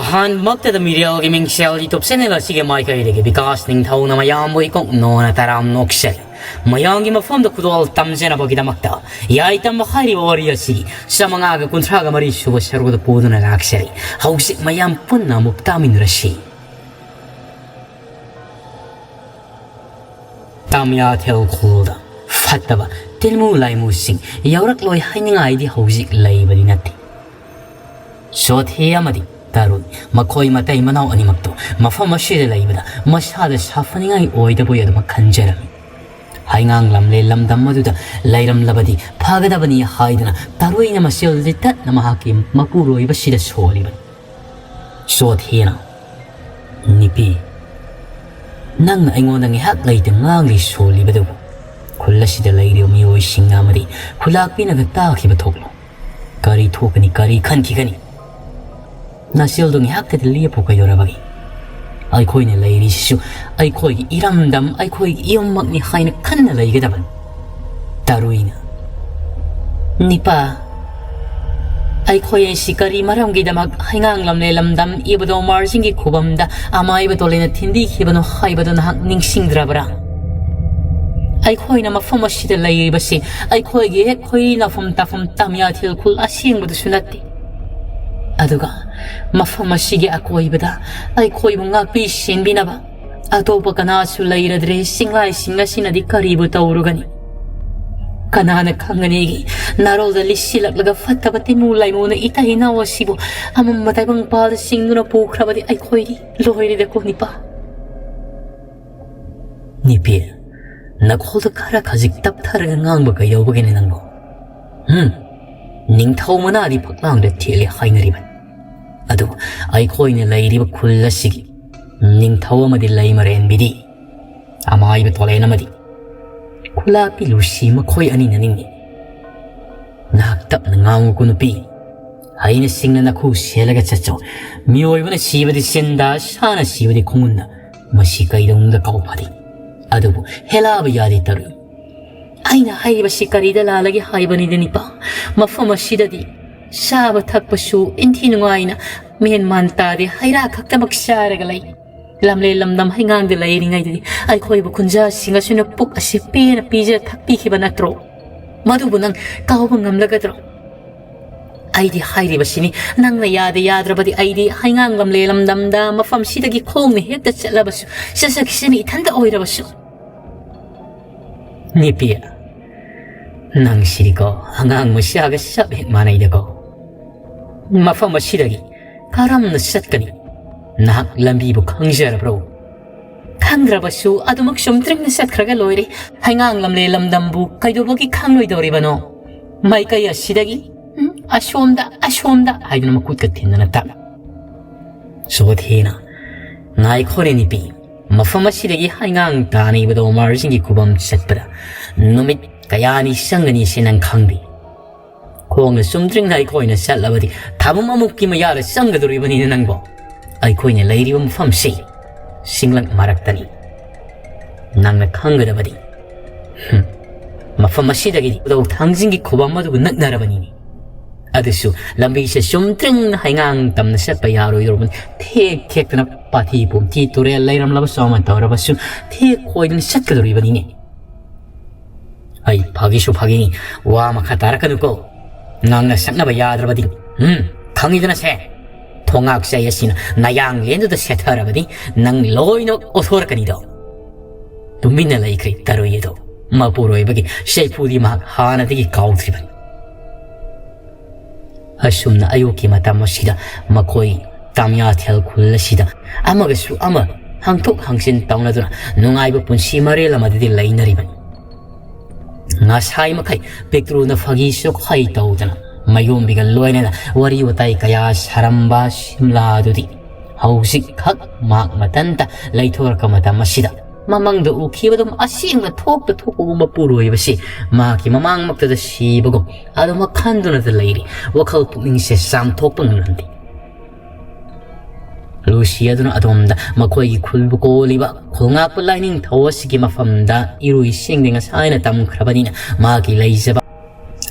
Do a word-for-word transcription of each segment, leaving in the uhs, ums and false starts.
ꯑꯍꯥꯟꯕꯃꯛꯇꯗ ꯃꯤꯔꯦꯜꯒꯤ ꯃꯤꯡꯁꯦꯜ YouTube channel ꯑꯁꯤꯒꯤ ꯃꯥꯏꯀꯩꯗꯒꯤ ꯕꯤꯀꯥꯁ ꯅꯤꯡꯊꯧꯅ ꯃꯌꯥꯝꯕꯨ ꯏꯀꯣꯛ ꯅꯣꯅ ꯇꯔꯥꯝ ꯅꯣꯛꯆꯔꯤ꯫ ꯃꯌꯥꯝꯒꯤ ꯃꯐꯝꯗ ꯈꯨꯗꯣꯜ ꯇꯝꯖꯅꯕꯒꯤꯗꯃꯛꯇ ꯌꯥꯏꯇꯝꯕ ꯍꯥꯏꯔꯤꯕ ꯋꯥꯔꯤ ꯑꯁꯤ ꯆꯥꯃꯉꯥꯒ ꯀꯨꯟꯊ꯭ꯔꯥꯒ ꯃꯔꯤ ꯁꯨꯕ ꯁꯔꯨꯛꯇ ꯄꯨꯗꯨꯅ ꯂꯥꯛꯆꯔꯤ꯫ ꯍꯧꯖꯤꯛ ꯃꯌꯥꯝ ꯄꯨꯟꯅ ꯑꯃꯨꯛ ꯇꯥꯃꯤꯟꯅꯔꯁꯤ꯫ ꯇꯥꯃꯤꯌꯥꯊꯦꯜ ꯈꯨꯜꯗ ꯐꯠꯇꯕ ꯇꯤꯟꯃꯨ ꯂꯥꯏꯃꯨꯁꯤꯡ ꯌꯥꯎꯔꯛꯂꯣꯏ ꯍꯥꯏꯅꯤꯡꯉꯥꯏꯗꯤ ꯍꯧꯖꯤꯛ ꯂꯩꯕꯗꯤ ꯅꯠꯇꯦ꯫ ꯆꯣꯊꯦ ꯑꯃꯗꯤ ꯇꯔꯨꯏ, ꯃꯈꯣꯏ ꯃꯇꯩ ꯃꯅꯥꯎ ꯑꯅꯤꯃꯛꯇꯣ ꯃꯐꯝ ꯑꯁꯤꯗ ꯂꯩꯕꯗ ꯃꯁꯥꯗ ꯁꯥꯐꯅꯤꯡꯉꯥꯏ ꯑꯣꯏꯗꯕꯣꯏ ꯑꯗꯨꯃꯛ ꯈꯟꯖꯔꯝꯃꯤ꯫ ꯍꯩꯉꯥꯡ ꯂꯝꯂꯦ ꯂꯝꯗꯝ ꯑꯗꯨꯗ ꯂꯩꯔꯝꯂꯕꯗꯤ ꯐꯒꯗꯕꯅꯤ ꯍꯥꯏꯗꯨꯅ ꯇꯔꯨꯏꯅ ꯃꯁꯦꯜ ꯂꯤꯇꯠꯅ ꯃꯍꯥꯛꯀꯤ ꯃꯄꯨꯔꯣꯏꯕꯁꯤꯗ ꯁꯣꯜꯂꯤꯕꯅꯤ꯫ ꯆꯣꯊꯦꯅ, "ꯅꯨꯄꯤ, ꯅꯪꯅ ꯑꯩꯉꯣꯟꯗ ꯉꯥꯏꯍꯥꯛ ꯂꯩꯇ ꯉꯥꯡꯂꯤ ꯁꯣꯜꯂꯤꯕꯗꯨꯕꯨ ꯈꯨꯜ ꯑꯁꯤꯗ ꯂꯩꯔꯤꯕ ꯃꯤꯑꯣꯏꯁꯤꯡꯅ ꯑꯃꯗꯤ ꯈꯨꯂꯥꯛꯄꯤꯅꯒ ꯇꯥꯈꯤꯕ ꯊꯣꯛꯂꯣ꯫ ꯀꯔꯤ ꯊꯣꯛꯀꯅꯤ, ꯀꯔꯤ ꯈꯟꯈꯤꯒꯅꯤ? ꯅꯥꯆꯦꯜꯗꯨ ꯉꯥꯏꯍꯥꯛꯇꯗꯤ ꯂꯦꯞꯄꯨ ꯀꯩꯗꯧꯔꯕꯒꯦ? ꯑꯩꯈꯣꯏꯅ ꯂꯩꯔꯤꯁꯤꯁꯨ ꯑꯩꯈꯣꯏꯒꯤ ꯏꯔꯝꯗꯝ, ꯑꯩꯈꯣꯏꯒꯤ ꯏꯌꯨꯝꯃꯛꯅꯤ ꯍꯥꯏꯅ ꯈꯟꯅ ꯂꯩꯒꯗꯕꯅꯤ꯫" ꯇꯔꯨꯏꯅ, "ꯅꯤꯄꯥ, ꯑꯩꯈꯣꯏ ꯑꯁꯤ ꯀꯔꯤ ꯃꯔꯝꯒꯤꯗꯃꯛ ꯍꯩꯉꯥꯡ ꯂꯝꯂꯦ ꯂꯝꯗꯝ ꯏꯕꯗꯣ ꯃꯥꯔꯖꯤꯡꯒꯤ ꯈꯨꯕꯝꯗ ꯑꯃꯥꯏꯕ ꯇꯣꯂꯦꯅ ꯊꯤꯟꯕꯤꯈꯤꯕꯅꯣ ꯍꯥꯏꯕꯗꯨ ꯅꯍꯥꯛ ꯅꯤꯡꯁꯤꯡꯗ꯭ꯔꯕ꯭ꯔꯥ? ꯑꯩꯈꯣꯏꯅ ꯃꯐꯝ ꯑꯁꯤꯗ ꯂꯩꯔꯤꯕꯁꯤ ꯑꯩꯈꯣꯏꯒꯤ ꯍꯦꯛ ꯈꯣꯏꯔꯤ ꯅꯐꯝ ꯇꯥꯐꯝ ꯇꯥꯃꯤꯌꯥꯊꯦꯜ ꯈꯨꯜ ꯑꯁꯦꯡꯕꯗꯨꯁꯨ ꯅꯠꯇꯦ꯫ ꯑꯗꯨꯒ ꯃꯐꯝ ꯑꯁꯤꯒꯤ ꯑꯀꯣꯏꯕꯗ ꯑꯩꯈꯣꯏꯕꯨ ꯉꯥꯛꯄꯤ ꯁꯦꯟꯕꯤꯅꯕ ꯑꯇꯣꯞꯄ ꯀꯅꯥꯁꯨ ꯂꯩꯔꯗ꯭ꯔꯦ꯫ ꯆꯤꯡꯂꯥꯏꯁꯤꯡ ꯑꯁꯤꯅꯗꯤ ꯀꯔꯤꯕꯨ ꯇꯧꯔꯨꯒꯅꯤ? ꯀꯅꯥꯅ ꯈꯪꯒꯅꯤꯒꯤ ꯅꯥꯔꯣꯜꯗ ꯂꯤꯁꯤꯜꯂꯛꯂꯒ ꯐꯠꯇꯕ ꯇꯤꯟꯃꯨ ꯂꯥꯏꯃꯨꯅ ꯏꯇꯩ ꯏꯅꯥꯎ ꯑꯁꯤꯕꯨ ꯑꯃꯝꯕ ꯇꯥꯏꯕꯪ ꯄꯥꯜꯗ ꯆꯤꯡꯗꯨꯅ ꯄꯨꯈ꯭ꯔꯕꯗꯤ ꯑꯩꯈꯣꯏꯗꯤ ꯂꯣꯏꯔꯦꯗꯀꯣ ꯅꯤꯄꯥ꯫" "ꯅꯨꯄꯤ, ꯅꯈꯣꯜꯗ ꯈꯔ ꯈꯖꯤꯛ ꯇꯞꯊꯔꯒ ꯉꯥꯡꯕ ꯀꯩꯗꯧꯕꯒꯤꯅꯦ ꯅꯪꯕꯨ? ꯍꯝ? ꯅꯤꯡꯊꯧ ꯃꯅꯥꯗꯤ ꯐꯛꯂꯥꯡꯗ ꯊꯦꯠꯂꯦ ꯍꯥꯏꯅꯔꯤꯕꯅꯤ꯫ ꯑꯗꯨ ꯑꯩꯈꯣꯏꯅ ꯂꯩꯔꯤꯕ ꯈꯨꯜ ꯑꯁꯤꯒꯤ ꯅꯤꯡꯊꯧ ꯑꯃꯗꯤ ꯂꯩꯃꯔꯦꯟꯕꯤꯗꯤ ꯑꯃꯥꯏꯕ ꯇꯣꯂꯦꯟ ꯑꯃꯗꯤ ꯈꯨꯂꯥꯛꯄꯤ ꯂꯨꯁꯤ ꯃꯈꯣꯏ ꯑꯅꯤꯅ ꯅꯤꯡꯏ꯫ ꯅꯍꯥꯛ ꯇꯞꯅ ꯉꯥꯡꯉꯨꯀꯣ ꯅꯨꯄꯤ꯫ ꯍꯩꯅ ꯁꯤꯡꯅ ꯅꯈꯨ ꯁꯦꯜꯂꯒ ꯆꯠꯆꯧ꯫ ꯃꯤꯑꯣꯏꯕꯅ ꯁꯤꯕꯗꯤ ꯆꯤꯟꯗ, ꯁꯥꯅ ꯁꯤꯕꯗꯤ ꯈꯣꯡꯒꯨꯟꯗ꯫ ꯃꯁꯤ ꯀꯩꯗꯧꯅꯨꯡꯗ ꯀꯥꯎ ꯐꯗꯦ꯫ ꯑꯗꯨꯕꯨ ꯍꯦꯂꯥꯕ ꯌꯥꯗꯦ ꯇꯔꯨ꯫ ꯑꯩꯅ ꯍꯥꯏꯔꯤꯕꯁꯤ ꯀꯔꯤꯗ ꯂꯥꯜꯂꯒꯦ ꯍꯥꯏꯕꯅꯤꯗ ꯅꯤꯄꯥ꯫ ꯃꯐꯝ ꯑꯁꯤꯗꯗꯤ ꯆꯥꯕ ꯊꯛꯄꯁꯨ ꯏꯟꯊꯤ ꯅꯨꯡꯉꯥꯏꯅ ꯃꯦꯟ ꯃꯥꯟ ꯇꯥꯗꯦ, ꯍꯩ ꯔꯥ ꯈꯛꯇꯃꯛ ꯆꯥꯔꯒ ꯂꯩ꯫ ꯂꯝꯂꯦ ꯂꯝꯗꯝ ꯍꯩꯉꯥꯡꯗ ꯂꯩꯔꯤꯉꯩꯗꯗꯤ ꯑꯩꯈꯣꯏꯕꯨ ꯈꯨꯟꯖꯥꯁꯤꯡ ꯑꯁꯤꯅ ꯄꯨꯛ ꯑꯁꯤ ꯄꯦꯟꯅ ꯄꯤꯖ ꯊꯛꯄꯤꯈꯤꯕ ꯅꯠꯇ꯭ꯔꯣ? ꯃꯗꯨꯕꯨ ꯅꯪ ꯀꯥꯎꯕ ꯉꯝꯂꯒꯗ꯭ꯔꯣ? ꯑꯩꯗꯤ ꯍꯥꯏꯔꯤꯕꯁꯤꯅꯤ, ꯅꯪꯅ ꯌꯥꯗ ꯌꯥꯗ꯭ꯔꯕꯗꯤ ꯑꯩꯗꯤ ꯍꯩꯉꯥꯡ ꯂꯝꯂꯦ ꯂꯝꯗꯝꯗ ꯃꯐꯝꯁꯤꯗꯒꯤ ꯈꯣꯡꯅ ꯍꯦꯛꯇ ꯆꯠꯂꯕꯁꯨ, ꯆꯠꯆꯈꯤꯁꯅꯤ ꯏꯊꯟꯇ ꯑꯣꯏꯔꯕꯁꯨ꯫ ꯅꯤꯄꯤ, ꯅꯪꯁꯤꯗꯤꯀꯣ ꯑꯉꯥꯡ ꯃꯆꯥꯒ ꯆꯞ ꯍꯦꯛ ꯃꯥꯟꯅꯩꯗꯀꯣ꯫ ꯃꯐꯝ ꯑꯁꯤꯗꯒꯤ ꯀꯔꯝꯅ ꯆꯠꯀꯅꯤ? ꯅꯍꯥꯛ ꯂꯝꯕꯤꯕꯨ ꯈꯪꯖꯔꯕ꯭ꯔꯣ? ꯈꯪꯗ꯭ꯔꯕꯁꯨ ꯑꯗꯨꯃꯛ ꯆꯨꯝꯗ꯭ꯔꯤꯡꯅ ꯆꯠꯈ꯭ꯔꯒ ꯂꯣꯏꯔꯦ꯫ ꯍꯩꯉꯥꯡ ꯂꯝꯂꯦ ꯂꯝꯗꯝꯕꯨ ꯀꯩꯗꯧꯕꯒꯤ ꯈꯪꯂꯣꯏꯗꯧꯔꯤꯕꯅꯣ? ꯃꯥꯏꯀꯩ ꯑꯁꯤꯗꯒꯤ, ꯎꯝ, ꯑꯁꯣꯝꯗ, ꯑꯁꯣꯝꯗ ꯍꯥꯏꯗꯨꯅ ꯃꯈꯨꯠꯀ ꯊꯤꯟꯗꯨꯅ ꯇꯥꯛ꯫ ꯁꯣꯊꯦꯅ, ꯉꯥꯏꯈꯣꯅꯦ ꯅꯤꯄꯤ, ꯃꯐꯝ ꯑꯁꯤꯗꯒꯤ ꯍꯩꯉꯥꯡ ꯇꯥꯅ ꯏꯕꯗꯣ ꯃꯥꯔꯖꯤꯡꯒꯤ ꯈꯨꯕꯝ ꯆꯠꯄꯗ ꯅꯨꯃꯤꯠ ꯀꯌꯥꯅꯤ ꯆꯪꯒꯅꯤ ꯁꯤ ꯅꯪ ꯈꯪꯗꯦ꯫ ꯈꯣꯡꯅ ꯆꯨꯝꯗ꯭ꯔꯤꯡꯅ ꯑꯩꯈꯣꯏꯅ ꯆꯠꯂꯕꯗꯤ ꯊꯥꯕꯨꯝ ꯑꯃꯨꯛꯀꯤ ꯃꯌꯥꯗ ꯆꯪꯒꯗꯧꯔꯤꯕꯅꯤꯅ ꯅꯪꯕꯣ꯫ ꯑꯩꯈꯣꯏꯅ ꯂꯩꯔꯤꯕ ꯃꯐꯝꯁꯤ ꯁꯤꯡꯂꯛ ꯃꯔꯛꯇꯅꯤ꯫ ꯅꯪꯅ ꯈꯪꯒꯗꯕꯗꯤ, ꯍꯨꯝ, ꯃꯐꯝ ꯑꯁꯤꯗꯒꯤꯗꯤ ꯎꯗꯧ ꯊꯥꯡꯖꯤꯡꯒꯤ ꯈꯨꯕꯝ ꯑꯗꯨꯒ ꯅꯛꯅꯔꯕꯅꯤꯅꯦ꯫ ꯑꯗꯨꯁꯨ ꯂꯝꯕꯤꯁꯦ ꯆꯨꯝꯗ꯭ꯔꯤꯡꯅ ꯍꯩꯉꯥꯡ ꯇꯝꯅ ꯆꯠꯄ ꯌꯥꯔꯣꯏꯗꯧꯔꯕꯅꯤ꯫ ꯊꯦꯛ ꯊꯦꯛꯇꯅ ꯄꯥꯊꯤ ꯄꯨꯝꯊꯤ ꯇꯨꯔꯦꯜ ꯂꯩꯔꯝꯂꯕꯁꯨ ꯑꯃ ꯇꯧꯔꯕꯁꯨ ꯊꯦꯛ ꯈꯣꯏꯗꯅ ꯆꯠꯀꯗꯧꯔꯤꯕꯅꯤꯅꯦ꯫ ꯑꯩ ꯐꯥꯒꯤꯁꯨ ꯐꯥꯒꯤꯅꯤ, ꯋꯥ ꯃꯈꯥ ꯇꯥꯔꯛꯀꯅꯨꯀꯣ꯫ ꯉꯥꯡꯅ ꯁꯛꯅꯕ ꯌꯥꯗ꯭ꯔꯕꯗꯤ, ꯎꯝ, ꯈꯪꯉꯤꯗꯅ ꯁꯦ꯫ ꯊꯣꯉꯥꯛ ꯆꯩ ꯑꯁꯤꯅ ꯅꯌꯥꯡꯂꯦꯟꯗꯨꯗ ꯁꯦꯠꯊꯔꯕꯗꯤ ꯅꯪ ꯂꯣꯏꯅ ꯑꯣꯊꯣꯔꯛꯀꯅꯤꯗꯣ꯫ ꯇꯨꯃꯤꯟꯅ ꯂꯩꯈ꯭ꯔꯦ ꯇꯔꯨꯏ ꯑꯗꯣ ꯃꯄꯨꯔꯣꯏꯕꯒꯤ ꯆꯩꯐꯨꯗꯤ ꯃꯍꯥꯛ ꯍꯥꯟꯅꯗꯒꯤ ꯀꯥꯎꯗ꯭ꯔꯤꯕꯅꯤ꯫ ꯑꯁꯨꯝꯅ ꯑꯌꯨꯛꯀꯤ ꯃꯇꯝ ꯑꯁꯤꯗ ꯃꯈꯣꯏ ꯇꯥꯃꯤꯌꯥꯊꯦꯜ ꯈꯨꯜ ꯑꯁꯤꯗ ꯑꯃꯒꯁꯨ ꯑꯃ ꯍꯪꯊꯣꯛ ꯍꯪꯖꯤꯟ ꯇꯧꯅꯗꯨꯅ ꯅꯨꯡꯉꯥꯏꯕ ꯄꯨꯟꯁꯤ ꯃꯔꯦꯜ ꯑꯃꯗꯗꯤ ꯂꯩꯅꯔꯤꯕꯅꯤ꯫ ꯉꯁꯥꯏ ꯃꯈꯩ ꯄꯤꯛꯇ꯭ꯔꯨꯅ ꯐꯥꯒꯤ ꯆꯨꯈꯥꯏ ꯇꯧꯗꯅ ꯃꯌꯣꯝꯕꯤꯒ ꯂꯣꯏꯅꯅ ꯋꯥꯔꯤ ꯋꯥꯇꯥꯏ ꯀꯌꯥ ꯁꯥꯔꯝꯕ ꯁꯤꯝꯂꯥ ꯑꯗꯨꯗꯤ ꯍꯧꯖꯤꯛꯈꯛ ꯃꯍꯥꯛ ꯃꯊꯟꯇ ꯂꯩꯊꯣꯔꯛꯄ ꯃꯇꯝ ꯑꯁꯤꯗ ꯃꯃꯪꯗ ꯎꯈꯤꯕꯗꯨꯝ ꯑꯁꯦꯡꯕ ꯊꯣꯛꯇ ꯊꯣꯛꯄꯒꯨꯝꯕ ꯄꯨꯔꯣꯏꯕꯁꯤ ꯃꯍꯥꯛꯀꯤ ꯃꯃꯥꯡꯃꯛꯇꯗ ꯁꯤꯕꯒꯨꯝ ꯑꯗꯨꯃꯛ ꯈꯟꯗꯨꯅꯗ ꯂꯩꯔꯤ꯫ ꯋꯥꯈꯜ ꯄꯨꯛꯅꯤꯡꯁꯦ ꯆꯥꯝꯊꯣꯛꯄ ꯉꯝꯂꯝꯗꯦ꯫ ꯂꯨꯁꯤ ꯑꯗꯨꯅ ꯑꯗꯣꯝꯗ ꯃꯈꯣꯏꯒꯤ ꯈꯨꯜꯕꯨ ꯀꯣꯜꯂꯤꯕ ꯈꯨꯜꯉꯥꯛꯄ ꯂꯥꯏꯅꯤꯡꯊꯧ ꯑꯁꯤꯒꯤ ꯃꯐꯝꯗ ꯏꯔꯨꯏꯁꯤꯡꯗꯤ ꯉꯁꯥꯏꯅ ꯇꯝꯈ꯭ꯔꯕꯅꯤꯅ ꯃꯍꯥꯛꯀꯤ ꯂꯩꯖꯕ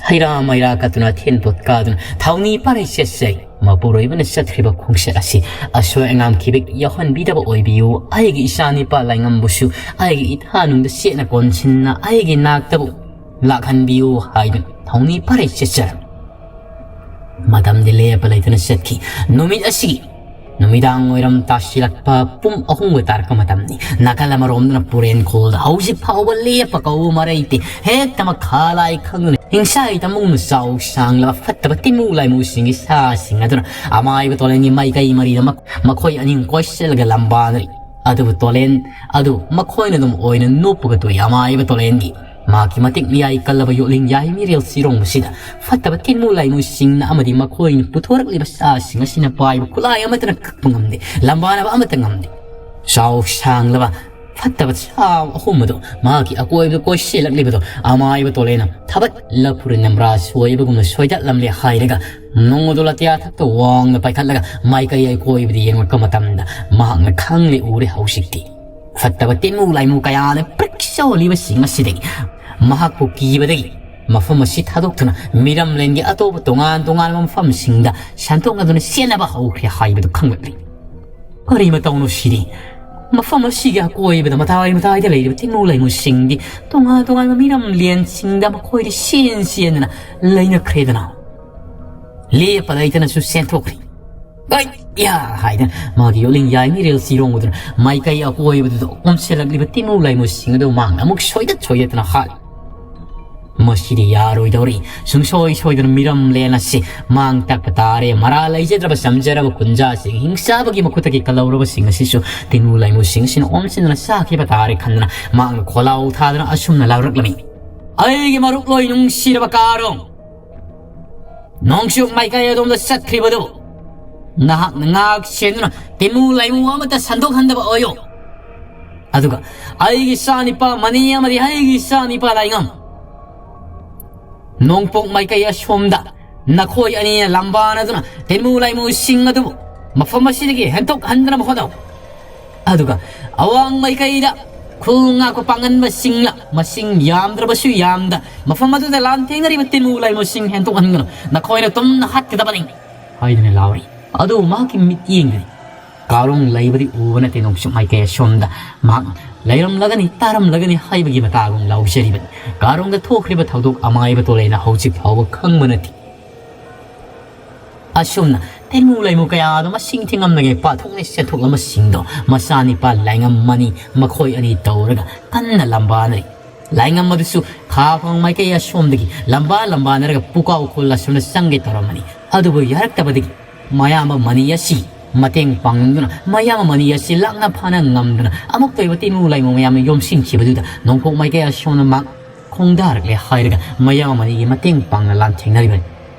ꯍꯩꯔꯥ ꯃꯩꯔꯥ ꯀꯠꯇꯨꯅ, ꯊꯦꯟꯄꯣꯠ ꯀꯥꯗꯨꯅ ꯊꯧꯅꯤ ꯄꯥꯔꯩ ꯆꯦꯠꯆꯩ꯫ ꯃꯄꯨꯔꯣꯏꯕꯅ ꯆꯠꯈ꯭ꯔꯤꯕ ꯈꯣꯡꯆꯠ ꯑꯁꯤ ꯑꯁꯣꯏ ꯑꯉꯥꯝ ꯈꯤꯕꯤꯛ ꯌꯥꯎꯍꯟꯕꯤꯗꯕ ꯑꯣꯏꯕꯤꯌꯨ꯫ ꯑꯩꯒꯤ ꯏꯆꯥ ꯅꯤꯄꯥ ꯂꯥꯏꯉꯝꯕꯨꯁꯨ ꯑꯩꯒꯤ ꯏꯊꯥꯅꯨꯡꯗ ꯆꯦꯠꯅ ꯀꯣꯟꯁꯤꯟꯅ ꯑꯩꯒꯤ ꯅꯥꯛꯇꯕꯨ ꯂꯥꯛꯍꯟꯕꯤꯌꯨ ꯍꯥꯏꯗꯨꯅ ꯊꯧꯅꯤ ꯄꯥꯔꯩ ꯆꯦꯠꯆꯔꯝꯃꯤ꯫ ꯃꯇꯝꯗꯤ ꯂꯦꯞꯄ ꯂꯩꯇꯅ ꯆꯠꯈꯤ꯫ ꯅꯨꯃꯤꯠ ꯑꯁꯤꯒꯤ ꯅꯨꯃꯤꯗꯥꯡ ꯋꯥꯏꯔꯝ ꯇꯥꯁꯤꯜꯂꯛꯄ ꯄꯨꯡ ꯑꯍꯨꯝꯒ ꯇꯥꯔꯛꯄ ꯃꯇꯝꯅꯤ꯫ ꯅꯥꯀꯜ ꯑꯃꯔꯣꯝꯗꯅ ꯄꯨꯔꯦꯟꯈꯣꯜꯗ ꯍꯧꯖꯤꯛ ꯐꯥꯎꯕ ꯂꯦꯞꯄ ꯀꯧꯕ ꯃꯔꯩꯇꯦ꯫ ꯍꯦꯛꯇ ꯃꯈꯥ ꯂꯥꯏ ꯈꯪꯗꯅ ꯍꯤꯡꯁꯥꯏ ꯇꯝꯕꯒꯨꯝꯅ ꯆꯥꯎ ꯁꯥꯡꯂꯕ ꯐꯠꯇꯕ ꯇꯤꯃꯨ ꯂꯥꯏꯃꯨꯁꯤꯡꯒꯤ ꯁꯥꯁꯤꯡ ꯑꯗꯨꯅ ꯑꯃꯥꯏꯕ ꯇꯣꯂꯦꯟꯒꯤ ꯃꯥꯏꯀꯩ ꯃꯔꯤꯗ ꯃꯈꯣꯏ ꯑꯅꯤ ꯀꯣꯏꯁꯤꯜꯂꯒ ꯂꯝꯕꯥꯅꯔꯤ꯫ ꯑꯗꯨꯕꯨ ꯇꯣꯂꯦꯟ ꯑꯗꯨ ꯃꯈꯣꯏꯅ ꯑꯗꯨꯝ ꯑꯣꯏꯅ ꯅꯣꯞꯄꯒ ꯇꯣꯛꯏ꯫ ꯑꯃꯥꯏꯕ ꯇꯣꯂꯦꯟꯗꯤ ꯃꯍꯥꯛꯀꯤ ꯃꯇꯤꯛ ꯃꯌꯥꯏ ꯀꯜꯂꯕ ꯌꯣꯠꯂꯤꯡ ꯌꯥꯏ ꯃꯤꯔꯦꯜ ꯆꯤꯔꯣꯡꯕꯁꯤꯗ ꯐꯠꯇꯕ ꯇꯤꯟꯃꯨ ꯂꯥꯏꯃꯨꯁꯤꯡꯅ ꯑꯃꯗꯤ ꯃꯈꯣꯏꯅ ꯄꯨꯊꯣꯔꯛꯂꯤꯕ ꯁꯥꯁꯤꯡ ꯑꯁꯤꯅ ꯄꯥꯏꯕ ꯈꯨꯠꯂꯥꯏ ꯑꯃꯠꯇꯅ ꯀꯛꯄ ꯉꯝꯗꯦ, ꯂꯝꯕꯥꯅꯕ ꯑꯃꯠꯇ ꯉꯝꯗꯦ꯫ ꯆꯥꯎ ꯁꯥꯡꯂꯕ ꯐꯠꯇꯕ ꯁꯥ ꯑꯍꯨꯝ ꯑꯗꯨ ꯃꯍꯥꯛꯀꯤ ꯑꯀꯣꯏꯕꯗ ꯀꯣꯏꯁꯤꯜꯂꯛꯂꯤꯕꯗꯣ ꯑꯃꯥꯏꯕ ꯇꯣꯂꯦꯟꯅ ꯊꯕꯠ ꯂꯐꯨꯔꯤ ꯅꯝꯔꯥ ꯁꯣꯏꯕꯒꯨꯝꯅ ꯁꯣꯏꯗꯠꯂꯝꯂꯦ ꯍꯥꯏꯔꯒ ꯅꯣꯡꯃꯗꯣ ꯂꯇꯤꯌꯥ ꯊꯛꯇ ꯋꯥꯡꯅ ꯄꯥꯏꯈꯠꯂꯒ ꯃꯥꯏꯀꯩ ꯑꯀꯣꯏꯕꯗ ꯌꯦꯡꯂꯛꯄ ꯃꯇꯝꯗ ꯃꯍꯥꯛꯅ ꯈꯪꯂꯦ ꯎꯔꯦ ꯍꯧꯖꯤꯛꯇꯤ꯫ ꯐꯠꯇꯕ ꯇꯤꯟꯃꯨ ꯂꯥꯏꯃꯨ ꯀꯌꯥꯅ ꯄ꯭ꯔꯤꯛ ꯆꯥꯎꯍꯜꯂꯤꯕꯁꯤꯡ ꯑꯁꯤꯗꯒꯤ ꯃꯍꯥꯛꯄꯨ ꯀꯤꯕꯗꯒꯤ ꯃꯐꯝ ꯑꯁꯤ ꯊꯥꯗꯣꯛꯇꯨꯅ ꯃꯤꯔꯝꯂꯦꯟꯒꯤ ꯑꯇꯣꯞꯄ ꯇꯣꯉꯥꯟ ꯇꯣꯉꯥꯟꯕ ꯃꯐꯝꯁꯤꯡꯗ ꯁꯟꯗꯣꯛꯅꯗꯨꯅ ꯆꯦꯟꯅꯕ ꯍꯧꯈ꯭ꯔꯦ ꯍꯥꯏꯕꯗꯨ ꯈꯪꯂꯛꯂꯤ꯫ ꯀꯔꯤ ꯃꯇꯧꯅꯣ ꯁꯤꯗꯤ? ꯃꯐꯝ ꯑꯁꯤꯒꯤ ꯑꯀꯣꯏꯕꯗ ꯃꯇꯥꯏ ꯃꯇꯥꯏꯗ ꯂꯩꯔꯤꯕ ꯇꯤꯟꯃꯨ ꯂꯥꯏꯃꯨꯁꯤꯡꯗꯤ ꯇꯣꯉꯥꯟ ꯇꯣꯉꯥꯟꯕ ꯃꯤꯔꯝꯂꯦꯟꯁꯤꯡꯗ ꯃꯈꯣꯏꯗꯤ ꯆꯦꯟ ꯆꯦꯟꯗꯅ ꯂꯩꯅꯈ꯭ꯔꯦꯗꯅ꯫ ꯂꯦꯞꯄ ꯂꯩꯇꯅꯁꯨ ꯆꯦꯟꯊꯣꯛꯈ꯭ꯔꯤ꯫ "ꯑꯩ ꯌꯥ!" ꯍꯥꯏꯗꯅ ꯃꯥꯒꯤ ꯌꯣꯠꯂꯤꯡ ꯌꯥꯏ ꯃꯤꯔꯦꯜ ꯆꯤꯔꯣꯡꯕꯗꯨꯅ ꯃꯥꯏꯀꯩ ꯑꯀꯣꯏꯕꯗꯨꯗ ꯑꯣꯝꯁꯤꯜꯂꯛꯂꯤꯕ ꯇꯤꯃꯨ ꯂꯥꯏꯃꯨꯁꯤꯡ ꯑꯗꯨ ꯃꯥꯡꯅ ꯑꯃꯨꯛ ꯁꯣꯏꯗꯠ ꯁꯣꯏꯗꯠꯇꯅ ꯍꯥꯠꯂꯤ꯫ "ꯃꯁꯤꯗꯤ ꯌꯥꯔꯣꯏꯗꯧꯔꯤ꯫ ꯁꯨꯡꯁꯣꯏ ꯁꯣꯏꯗꯅ ꯃꯤꯔꯝꯂꯦꯟ ꯑꯁꯤ ꯃꯥꯡ ꯇꯥꯛꯄ ꯇꯥꯔꯦ꯫ ꯃꯔꯥ ꯂꯩꯖꯗ꯭ꯔꯕ ꯆꯝꯖꯔꯕ ꯀꯨꯟꯖꯥꯁꯤꯡ ꯍꯤꯡꯆꯥꯕꯒꯤ ꯃꯈꯨꯠꯇꯒꯤ ꯀꯜꯍꯧꯔꯕꯁꯤꯡ ꯑꯁꯤꯁꯨ ꯇꯤꯃꯨ ꯂꯥꯏꯃꯨꯁꯤꯡ ꯑꯁꯤꯅ ꯑꯣꯝꯁꯤꯟꯗꯨꯅ ꯆꯥꯈꯤꯕ ꯇꯥꯔꯦ" ꯈꯟꯗꯨꯅ ꯃꯍꯥꯛꯅ ꯈꯣꯜꯂꯥꯎ ꯊꯥꯗꯨꯅ ꯑꯁꯨꯝꯅ ꯂꯥꯎꯔꯛꯂꯝꯃꯤ꯫ "ꯑꯩꯒꯤ ꯃꯔꯨꯞ ꯂꯣꯏ ꯅꯨꯡꯁꯤꯔꯕ ꯀꯥꯔꯣꯡ, ꯅꯣꯡꯆꯨꯞ ꯃꯥꯏꯀꯩ ꯑꯗꯣꯝꯗ ꯆꯠꯈ꯭ꯔꯤꯕꯗꯨ ꯅꯍꯥꯛꯅ ꯉꯥꯛ ꯁꯦꯟꯗꯨꯅ ꯇꯤꯃꯨ ꯂꯥꯏꯃꯨ ꯑꯃꯠꯇ ꯁꯟꯗꯣꯛꯍꯟꯗꯕ ꯑꯣꯏꯌꯨ꯫ ꯑꯗꯨꯒ ꯑꯩꯒꯤ ꯏꯆꯥ ꯅꯤꯄꯥ ꯃꯅꯤ ꯑꯃꯗꯤ ꯑꯩꯒꯤ ꯏꯆꯥ ꯅꯤꯄꯥ ꯂꯥꯏꯉꯝ, ꯅꯣꯡꯄꯣꯛ ꯃꯥꯏꯀꯩ ꯑꯁꯣꯝꯗ ꯅꯈꯣꯏ ꯑꯅꯤꯅ ꯂꯝꯕꯥꯅꯗꯨꯅ ꯇꯤꯃꯨ ꯂꯥꯏꯃꯨꯁꯤꯡ ꯑꯗꯨꯕꯨ ꯃꯐꯝ ꯑꯁꯤꯗꯒꯤ ꯍꯦꯟꯗꯣꯛꯍꯟꯗꯅꯕ ꯍꯣꯠꯅꯧ꯫ ꯑꯗꯨꯒ ꯑꯋꯥꯡ ꯃꯥꯏꯀꯩꯗ ꯈꯨꯜ ꯉꯥꯛꯄ ꯄꯥꯡꯒꯟꯕꯁꯤꯡꯅ ꯃꯁꯤꯡ ꯌꯥꯝꯗ꯭ꯔꯕꯁꯨ ꯌꯥꯝꯗ ꯃꯐꯝ ꯑꯗꯨꯗ ꯂꯥꯟꯊꯦꯡꯅꯔꯤꯕ ꯇꯤꯟꯃꯨ ꯂꯥꯏꯃꯨꯁꯤꯡ ꯍꯦꯟꯗꯣꯛꯍꯟꯒꯅꯨ, ꯅꯈꯣꯏꯅ ꯇꯨꯝꯅ ꯍꯥꯠꯀꯗꯕꯅꯤ ꯍꯥꯏꯗꯨꯅ ꯂꯥꯎꯔꯤ꯫ ꯑꯗꯨꯕꯨ ꯃꯍꯥꯛꯀꯤ ꯃꯤꯠꯌꯦꯡꯗꯗꯤ ꯀꯥꯔꯣꯡ ꯂꯩꯕꯗꯤ ꯎꯕ ꯅꯠꯇꯦ꯫ ꯅꯣꯡꯆꯨꯞ ꯃꯥꯏꯀꯩ ꯑꯁꯣꯝꯗ ꯃꯍꯥꯛ ꯂꯩꯔꯝꯂꯒꯅꯤ, ꯇꯥꯔꯝꯂꯒꯅꯤ ꯍꯥꯏꯕꯒꯤ ꯃꯇꯥꯒꯨꯝ ꯂꯥꯎꯖꯔꯤꯕꯅꯤ꯫ ꯀꯥꯔꯣꯡꯗ ꯊꯣꯛꯈ꯭ꯔꯤꯕ ꯊꯧꯗꯣꯛ ꯑꯃꯥꯏꯕ ꯇꯣꯂꯦꯅ ꯍꯧꯖꯤꯛ ꯐꯥꯎꯕ ꯈꯪꯕ ꯅꯠꯇꯦ꯫ ꯑꯁꯨꯝꯅ ꯇꯤꯟꯃꯨ ꯂꯩꯃꯨ ꯀꯌꯥꯗꯣ ꯃꯁꯤꯡ ꯊꯤꯉꯝꯗꯒꯩ ꯄꯥꯊꯣꯛꯅ ꯆꯦꯟꯊꯣꯛꯂꯕꯁꯤꯡꯗꯣ ꯃꯆꯥꯅꯤꯄꯥ ꯂꯥꯏꯉꯝ ꯃꯅꯤ ꯃꯈꯣꯏ ꯑꯅꯤ ꯇꯧꯔꯒ ꯀꯟꯅ ꯂꯝꯕꯥꯅꯔꯤ꯫ ꯂꯥꯏꯉꯝ ꯑꯗꯨꯁꯨ ꯈꯥ ꯐꯪ ꯃꯥꯏꯀꯩ ꯑꯁꯣꯝꯗꯒꯤ ꯂꯝꯕꯥ ꯂꯝꯕꯥꯅꯔꯒ ꯄꯨꯀꯥꯎ ꯈꯨꯜ ꯑꯁꯣꯝꯗ ꯆꯪꯒꯦ ꯇꯧꯔꯝꯃꯅꯤ꯫ ꯑꯗꯨꯕꯨ ꯌꯥꯔꯛꯇꯕꯗꯒꯤ ꯃꯌꯥꯝꯕ ꯃꯅꯤ ꯑꯁꯤ ꯃꯇꯦꯡ ꯄꯥꯡꯅꯤꯡꯗꯨꯅ ꯃꯌꯥꯝꯕ ꯃꯅꯤ ꯑꯁꯤ ꯂꯥꯛꯅ ꯐꯥꯅ ꯉꯝꯗꯨꯅ ꯑꯃꯨꯛꯇ ꯑꯣꯏꯕ ꯇꯤꯟꯃꯨ ꯂꯩꯃꯨ ꯃꯌꯥꯝꯅ ꯌꯣꯝꯁꯤꯟꯈꯤꯕꯗꯨꯗ ꯅꯣꯡꯄꯣꯛ ꯃꯥꯏꯀꯩ ꯑꯁꯣꯝꯅ ꯃꯍꯥꯛ ꯈꯣꯡꯗꯥꯔꯛꯂꯦ ꯍꯥꯏꯔꯒ ꯃꯌꯥꯝꯕ ꯃꯅꯤꯒꯤ ꯃꯇꯦꯡ ꯄꯥꯡꯅ ꯂꯥꯟꯊꯦꯡꯅꯔꯤꯕꯅꯤ꯫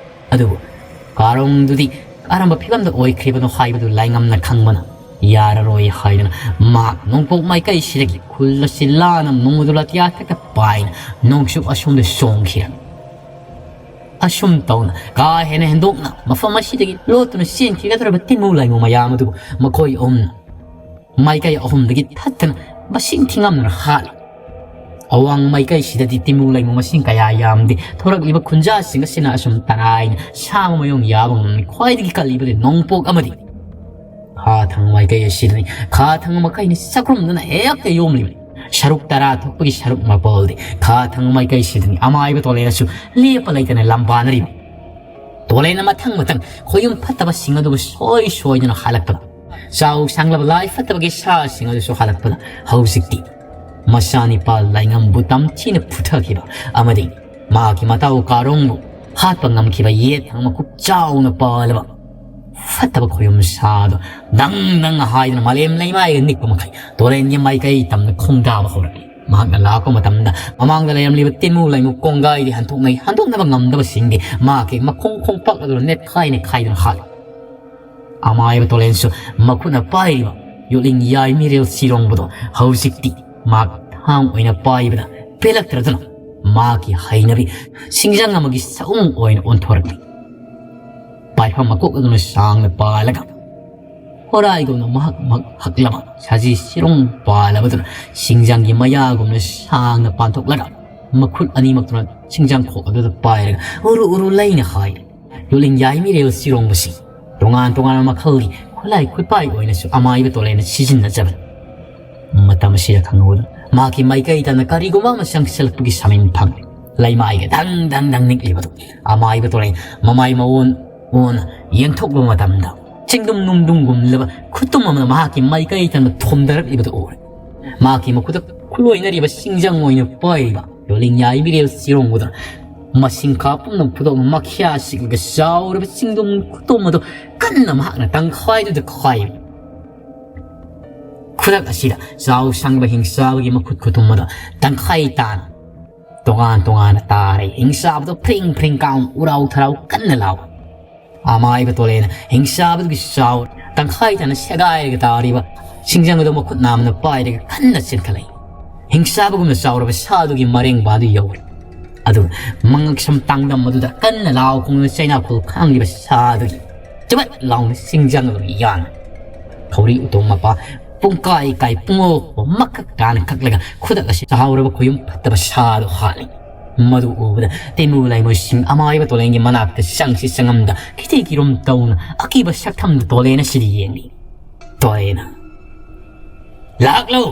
ꯑꯗꯨꯕꯨ ꯀꯥꯔꯣꯡꯗꯨꯗꯤ ꯀꯔꯝꯕ ꯐꯤꯕꯝꯗ ꯑꯣꯏꯈ꯭ꯔꯤꯕꯅꯣ ꯍꯥꯏꯕꯗꯨ ꯂꯥꯏꯉꯝꯅ ꯈꯪꯕꯅ ꯌꯥꯔꯔꯣꯏ ꯍꯥꯏꯗꯨꯅ ꯃꯍꯥꯛ ꯅꯣꯡꯄꯣꯛ ꯃꯥꯏꯀꯩꯁꯤꯗꯒꯤ ꯈꯨꯜ ꯑꯁꯤ ꯂꯥꯟꯅ ꯅꯣꯡꯃꯗꯨ ꯂꯥꯇꯤꯌꯥ ꯊꯛꯇ ꯄꯥꯏꯅ ꯅꯣꯡꯆꯨꯞ ꯑꯁꯣꯝꯗ ꯆꯣꯡꯈꯤꯔꯝꯃꯤ꯫ ꯑꯁꯨꯝ ꯇꯧꯅ ꯀꯥ ꯍꯦꯟꯅ ꯍꯦꯟꯗꯣꯛꯅ ꯃꯐꯝ ꯑꯁꯤꯗꯒꯤ ꯂꯣꯠꯇꯨꯅ ꯆꯦꯟꯈꯤꯒꯗꯧꯔꯤꯕ ꯇꯤꯟꯃꯨ ꯂꯥꯏꯃꯨ ꯃꯌꯥꯝ ꯑꯗꯨꯕꯨ ꯃꯈꯣꯏ ꯑꯍꯨꯝꯅ ꯃꯥꯏꯀꯩ ꯑꯍꯨꯝꯗꯒꯤ ꯊꯠꯇꯅ ꯃꯁꯤꯡ ꯊꯤꯉꯝꯗꯅ ꯍꯥꯠꯂꯤ꯫ ꯑꯋꯥꯡ ꯃꯥꯏꯀꯩꯁꯤꯗꯗꯤ ꯇꯤꯟꯃꯨ ꯂꯩꯃꯨ ꯃꯁꯤꯡ ꯀꯌꯥ ꯌꯥꯝꯗꯦ꯫ ꯊꯣꯔꯛꯂꯤꯕ ꯈꯨꯟꯖꯥꯁꯤꯡ ꯑꯁꯤꯅ ꯑꯁꯨꯝ ꯇꯔꯥꯏꯅ ꯁꯥ ꯑꯃ ꯃꯌꯣꯡ ꯌꯥꯕ ꯉꯝꯃꯤ꯫ ꯈ꯭ꯋꯥꯏꯗꯒꯤ ꯀꯜꯂꯤꯕꯗꯤ ꯅꯣꯡꯄꯣꯛ ꯑꯃꯗꯤ ꯈꯥ ꯊꯪꯕ ꯃꯥꯏꯀꯩ ꯑꯁꯤꯗꯅꯤ꯫ ꯈꯥ ꯊꯪꯕ ꯃꯥꯏꯀꯩꯅ ꯆꯥꯛꯈꯨꯝꯗꯨꯅ ꯍꯦꯛꯇ ꯌꯣꯝꯂꯤꯕꯅꯤ꯫ ꯁꯔꯨꯛ ꯇꯔꯥ ꯊꯣꯛꯄꯒꯤ ꯁꯔꯨꯛ ꯃꯥꯄꯜꯗꯤ ꯈꯥ ꯊꯪꯕ ꯃꯥꯏꯀꯩꯁꯤꯗꯅꯤ꯫ ꯑꯃꯥꯏꯕ ꯇꯣꯂꯦꯅꯁꯨ ꯂꯦꯞꯄ ꯂꯩꯇꯅ ꯂꯝꯕꯥꯅꯔꯤꯕꯅꯤ꯫ ꯇꯣꯂꯦꯅ ꯃꯊꯪ ꯃꯊꯪ ꯈꯣꯌꯨꯝ ꯐꯠꯇꯕꯁꯤꯡ ꯑꯗꯨꯕꯨ ꯁꯣꯏ ꯁꯣꯏꯗꯨꯅ ꯍꯥꯠꯂꯛꯄꯗ, ꯆꯥꯎ ꯁꯥꯡꯂꯕ ꯂꯥꯏ ꯐꯠꯇꯕꯒꯤ ꯁꯥꯁꯤꯡ ꯑꯗꯨꯁꯨ ꯍꯥꯠꯂꯛꯄꯗ, ꯍꯧꯖꯤꯛꯇꯤ ꯃꯆꯥꯅꯤꯄꯥ ꯂꯥꯏꯉꯝꯕꯨ ꯇꯝꯊꯤꯅ ꯐꯨꯊꯈꯤꯕ ꯑꯃꯗꯤ ꯃꯍꯥꯛꯀꯤ ꯃꯇꯥꯎ ꯀꯥꯔꯣꯡꯕꯨ ꯍꯥꯠꯄ ꯉꯝꯈꯤꯕ ꯌꯦꯠ ꯊꯪꯕ ꯃꯈꯨꯞ ꯆꯥꯎꯅ ꯄꯥꯜꯂꯕ ꯐꯠꯇꯕ ꯈꯣꯌꯨꯝ ꯁꯥꯗꯣ ꯗꯪ ꯗꯪ ꯍꯥꯏꯗꯨꯅ ꯃꯥꯂꯦꯝ ꯂꯩꯃꯥꯏꯒ ꯅꯤꯛꯄ ꯃꯈꯩ ꯇꯣꯂꯦꯟꯒꯤ ꯃꯥꯏꯀꯩ ꯇꯝꯅ ꯈꯣꯡꯗꯥꯕ ꯍꯧꯔꯛꯂꯤ꯫ ꯃꯍꯥꯛꯅ ꯂꯥꯛꯄ ꯃꯇꯝꯗ ꯃꯃꯥꯡꯗ ꯂꯩꯔꯝꯂꯤꯕ ꯇꯤꯟꯃꯨ ꯂꯩꯃꯨ ꯀꯣꯡꯒꯥꯏꯗꯤ ꯍꯟꯗꯣꯛꯅꯩ, ꯍꯟꯗꯣꯛꯅꯕ ꯉꯝꯗꯕꯁꯤꯡꯗꯤ ꯃꯍꯥꯛꯀꯤ ꯃꯈꯣꯡ ꯈꯣꯡꯄꯥꯛ ꯑꯗꯨ ꯅꯦꯠꯈꯥꯏ ꯅꯦꯠꯈꯥꯏꯗꯨꯅ ꯍꯥꯠꯂꯤ꯫ ꯑꯃꯥꯏꯕ ꯇꯣꯂꯦꯟꯁꯨ ꯃꯈꯨꯠꯅ ꯄꯥꯏꯔꯤꯕ ꯌꯣꯠꯂꯤꯡ ꯌꯥꯏ ꯃꯤꯔꯦꯜ ꯁꯤꯔꯣꯡꯕꯗꯣ ꯍꯧꯖꯤꯛꯇꯤ ꯃꯍꯥꯛ ꯊꯥꯡ ꯑꯣꯏꯅ ꯄꯥꯏꯕꯗ ꯄꯦꯜꯂꯛꯇ꯭ꯔꯗꯨꯅ ꯃꯍꯥꯛꯀꯤ ꯍꯩꯅꯕꯤ ꯁꯤꯡꯖꯪ ꯑꯃꯒꯤ ꯁꯛꯑꯣꯡ ꯑꯣꯏꯅ ꯑꯣꯟꯊꯣꯔꯛꯂꯤ꯫ ꯄꯥꯏꯐꯝ ꯃꯀꯣꯛ ꯑꯗꯨꯅ ꯁꯥꯡꯅ ꯄꯥꯜꯂꯒ ꯍꯣꯔꯥꯏꯒꯨꯝꯅ ꯃꯍꯛ ꯃꯍꯛ ꯍꯛꯂꯕ ꯁꯖꯤ ꯁꯤꯔꯣꯡ ꯄꯥꯜꯂꯕꯗꯨꯅ ꯁꯤꯡꯖꯪꯒꯤ ꯃꯌꯥꯒꯨꯝꯅ ꯁꯥꯡꯅ ꯄꯥꯟꯊꯣꯛꯂꯒ ꯃꯈꯨꯠ ꯑꯅꯤꯃꯛꯇꯨꯅ ꯁꯤꯡꯖꯪ ꯈꯣꯛ ꯑꯗꯨꯗ ꯄꯥꯏꯔꯒ ꯎꯔꯨ ꯎꯔꯨ ꯂꯩꯅ ꯍꯥꯏꯔꯤ꯫ ꯌꯣꯜꯂꯤꯡ ꯌꯥꯏꯃꯤꯔꯦꯜ ꯁꯤꯔꯣꯡꯕꯁꯤ ꯇꯣꯉꯥꯟ ꯇꯣꯉꯥꯟꯕ ꯃꯈꯜꯒꯤ ꯈꯨꯠꯂꯥꯏ ꯈꯨꯠꯄꯥꯏ ꯑꯣꯏꯅꯁꯨ ꯑꯃꯥꯏꯕ ꯇꯣꯂꯦꯅ ꯁꯤꯖꯤꯟꯅꯖꯕꯅꯤ꯫ ꯃꯇꯝ ꯑꯁꯤꯗ ꯈꯪꯍꯧꯗꯅ ꯃꯍꯥꯛꯀꯤ ꯃꯥꯏꯀꯩ ꯇꯥꯅ ꯀꯔꯤꯒꯨꯝꯕ ꯑꯃ ꯆꯪꯁꯤꯜꯂꯛꯄꯒꯤ ꯁꯃꯤꯟ ꯐꯪꯂꯦ꯫ ꯂꯩꯃꯥꯏꯒ ꯗꯪ ꯗꯪ ꯗꯪ ꯅꯤꯛꯂꯤꯕꯗꯨ ꯑꯃꯥꯏꯕ ꯇꯣꯂꯦꯟ ꯃꯃꯥꯏ ꯃꯑꯣꯟ ꯑꯣꯟꯅ ꯌꯦꯡꯊꯣꯛꯂꯨꯕ ꯃꯇꯝꯗ ꯆꯤꯡꯗꯨꯝ ꯅꯨꯡꯗꯨꯝꯒꯨꯝꯂꯕ ꯈꯨꯇꯨꯝ ꯑꯃꯅ ꯃꯍꯥꯛꯀꯤ ꯃꯥꯏꯀꯩ ꯇꯥꯅ ꯊꯣꯝꯗꯔꯛꯂꯤꯕꯗꯨ ꯎꯔꯦ꯫ ꯃꯍꯥꯛꯀꯤ ꯃꯈꯨꯠꯇ ꯈꯨꯠꯂꯣꯏꯅꯔꯤꯕ ꯁꯤꯡꯖꯪ ꯑꯣꯏꯅ ꯄꯥꯏꯔꯤꯕ ꯌꯣꯜꯂꯤꯡ ꯌꯥꯏꯃꯤꯔꯦꯜ ꯁꯤꯔꯣꯡꯕꯗꯨꯅ ꯃꯁꯤꯡ ꯈꯥ ꯄꯨꯝꯅꯃꯛ ꯐꯨꯗꯣꯛ ꯃꯈ꯭ꯌꯥ ꯁꯤꯛꯂꯒ ꯆꯥꯎꯔꯕ ꯆꯤꯡꯗꯨꯝ ꯈꯨꯇꯨꯝ ꯑꯗꯨ ꯀꯟꯅ ꯃꯍꯥꯛꯅ ꯇꯪꯈꯥꯏꯗꯨꯗ ꯈꯥꯏꯔꯤ꯫ ꯈꯨꯗꯛ ꯑꯁꯤꯗ ꯆꯥꯎ ꯁꯥꯡꯕ ꯍꯤꯡꯆꯥꯕꯒꯤ ꯃꯈꯨꯠ ꯈꯨꯇꯨꯝ ꯑꯗꯨ ꯇꯪꯈꯥꯏ ꯇꯥꯅ ꯇꯣꯉꯥꯟ ꯇꯣꯉꯥꯟꯅ ꯇꯥꯔꯦ꯫ ꯍꯤꯡꯆꯥꯕꯗꯨ ꯐ꯭ꯔꯤꯡ ꯐ꯭ꯔꯤꯡ ꯀꯥꯎ ꯎꯔꯥꯎ ꯊꯔꯥꯎ ꯀꯟꯅ ꯂꯥꯎ꯫ ꯑꯃꯥꯏꯕ ꯇꯣꯂꯦꯅ ꯍꯤꯡꯆꯥꯕꯗꯨꯒꯤ ꯆꯥꯎ ꯇꯪꯈꯥꯏ ꯇꯥꯅ ꯁꯦꯒꯥꯏꯔꯒ ꯇꯥꯔꯤꯕ ꯁꯤꯡꯖꯪ ꯑꯗꯨ ꯃꯈꯨꯠ ꯅꯥꯝꯃꯅ ꯄꯥꯏꯔꯒ ꯀꯟꯅ ꯆꯦꯟꯈꯠꯂꯛꯏ꯫ ꯍꯤꯡꯆꯥꯕꯒꯨꯝꯅ ꯆꯥꯎꯔꯕ ꯁꯥꯗꯨꯒꯤ ꯃꯔꯦꯡꯕꯥꯗꯨ ꯌꯧꯔꯦ꯫ ꯑꯗꯨꯒ ꯃꯉꯛꯁꯝ ꯇꯥꯡꯗꯝ ꯑꯗꯨꯗ ꯀꯟꯅ ꯂꯥꯎ ꯈꯣꯡꯗꯨꯅ ꯆꯩꯅꯥꯈꯣꯜ ꯈꯥꯡꯂꯤꯕ ꯁꯥꯗꯨꯒꯤ ꯆꯕꯠ ꯂꯥꯎꯅ ꯁꯤꯡꯖꯪ ꯑꯗꯨ ꯌꯥꯟ ꯈꯧꯔꯤ ꯎꯇꯣꯡ ꯃꯄꯥ ꯄꯨꯡꯀꯥꯏ ꯀꯥꯏ ꯄꯨꯡꯉꯣꯛꯄ ꯃꯀꯛ ꯇꯥꯅ ꯀꯛꯂꯒ ꯈꯨꯗꯛ ꯑꯁꯤ ꯆꯥꯎꯔꯕ ꯈꯣꯌꯨꯝ ꯐꯠꯇꯕ ꯁꯥꯗꯨ ꯍꯥꯠꯂꯤ꯫ ꯃꯗꯨ ꯎꯕꯗ ꯇꯦꯃꯨ ꯂꯩꯃꯣꯏꯁꯤꯡ ꯑꯃꯥꯏꯕ ꯇꯣꯂꯦꯟꯒꯤ ꯃꯅꯥꯛꯇ ꯆꯪꯁꯤ ꯆꯪꯉꯝꯗ ꯈꯤꯇꯤ ꯀꯤꯔꯨꯝ ꯇꯧꯅ ꯑꯀꯤꯕ ꯁꯛꯊꯝꯗ ꯇꯣꯂꯦꯟ ꯑꯁꯤꯗ ꯌꯦꯡꯂꯤ꯫ ꯇꯣꯂꯦꯟꯅ, "ꯂꯥꯛꯂꯣ!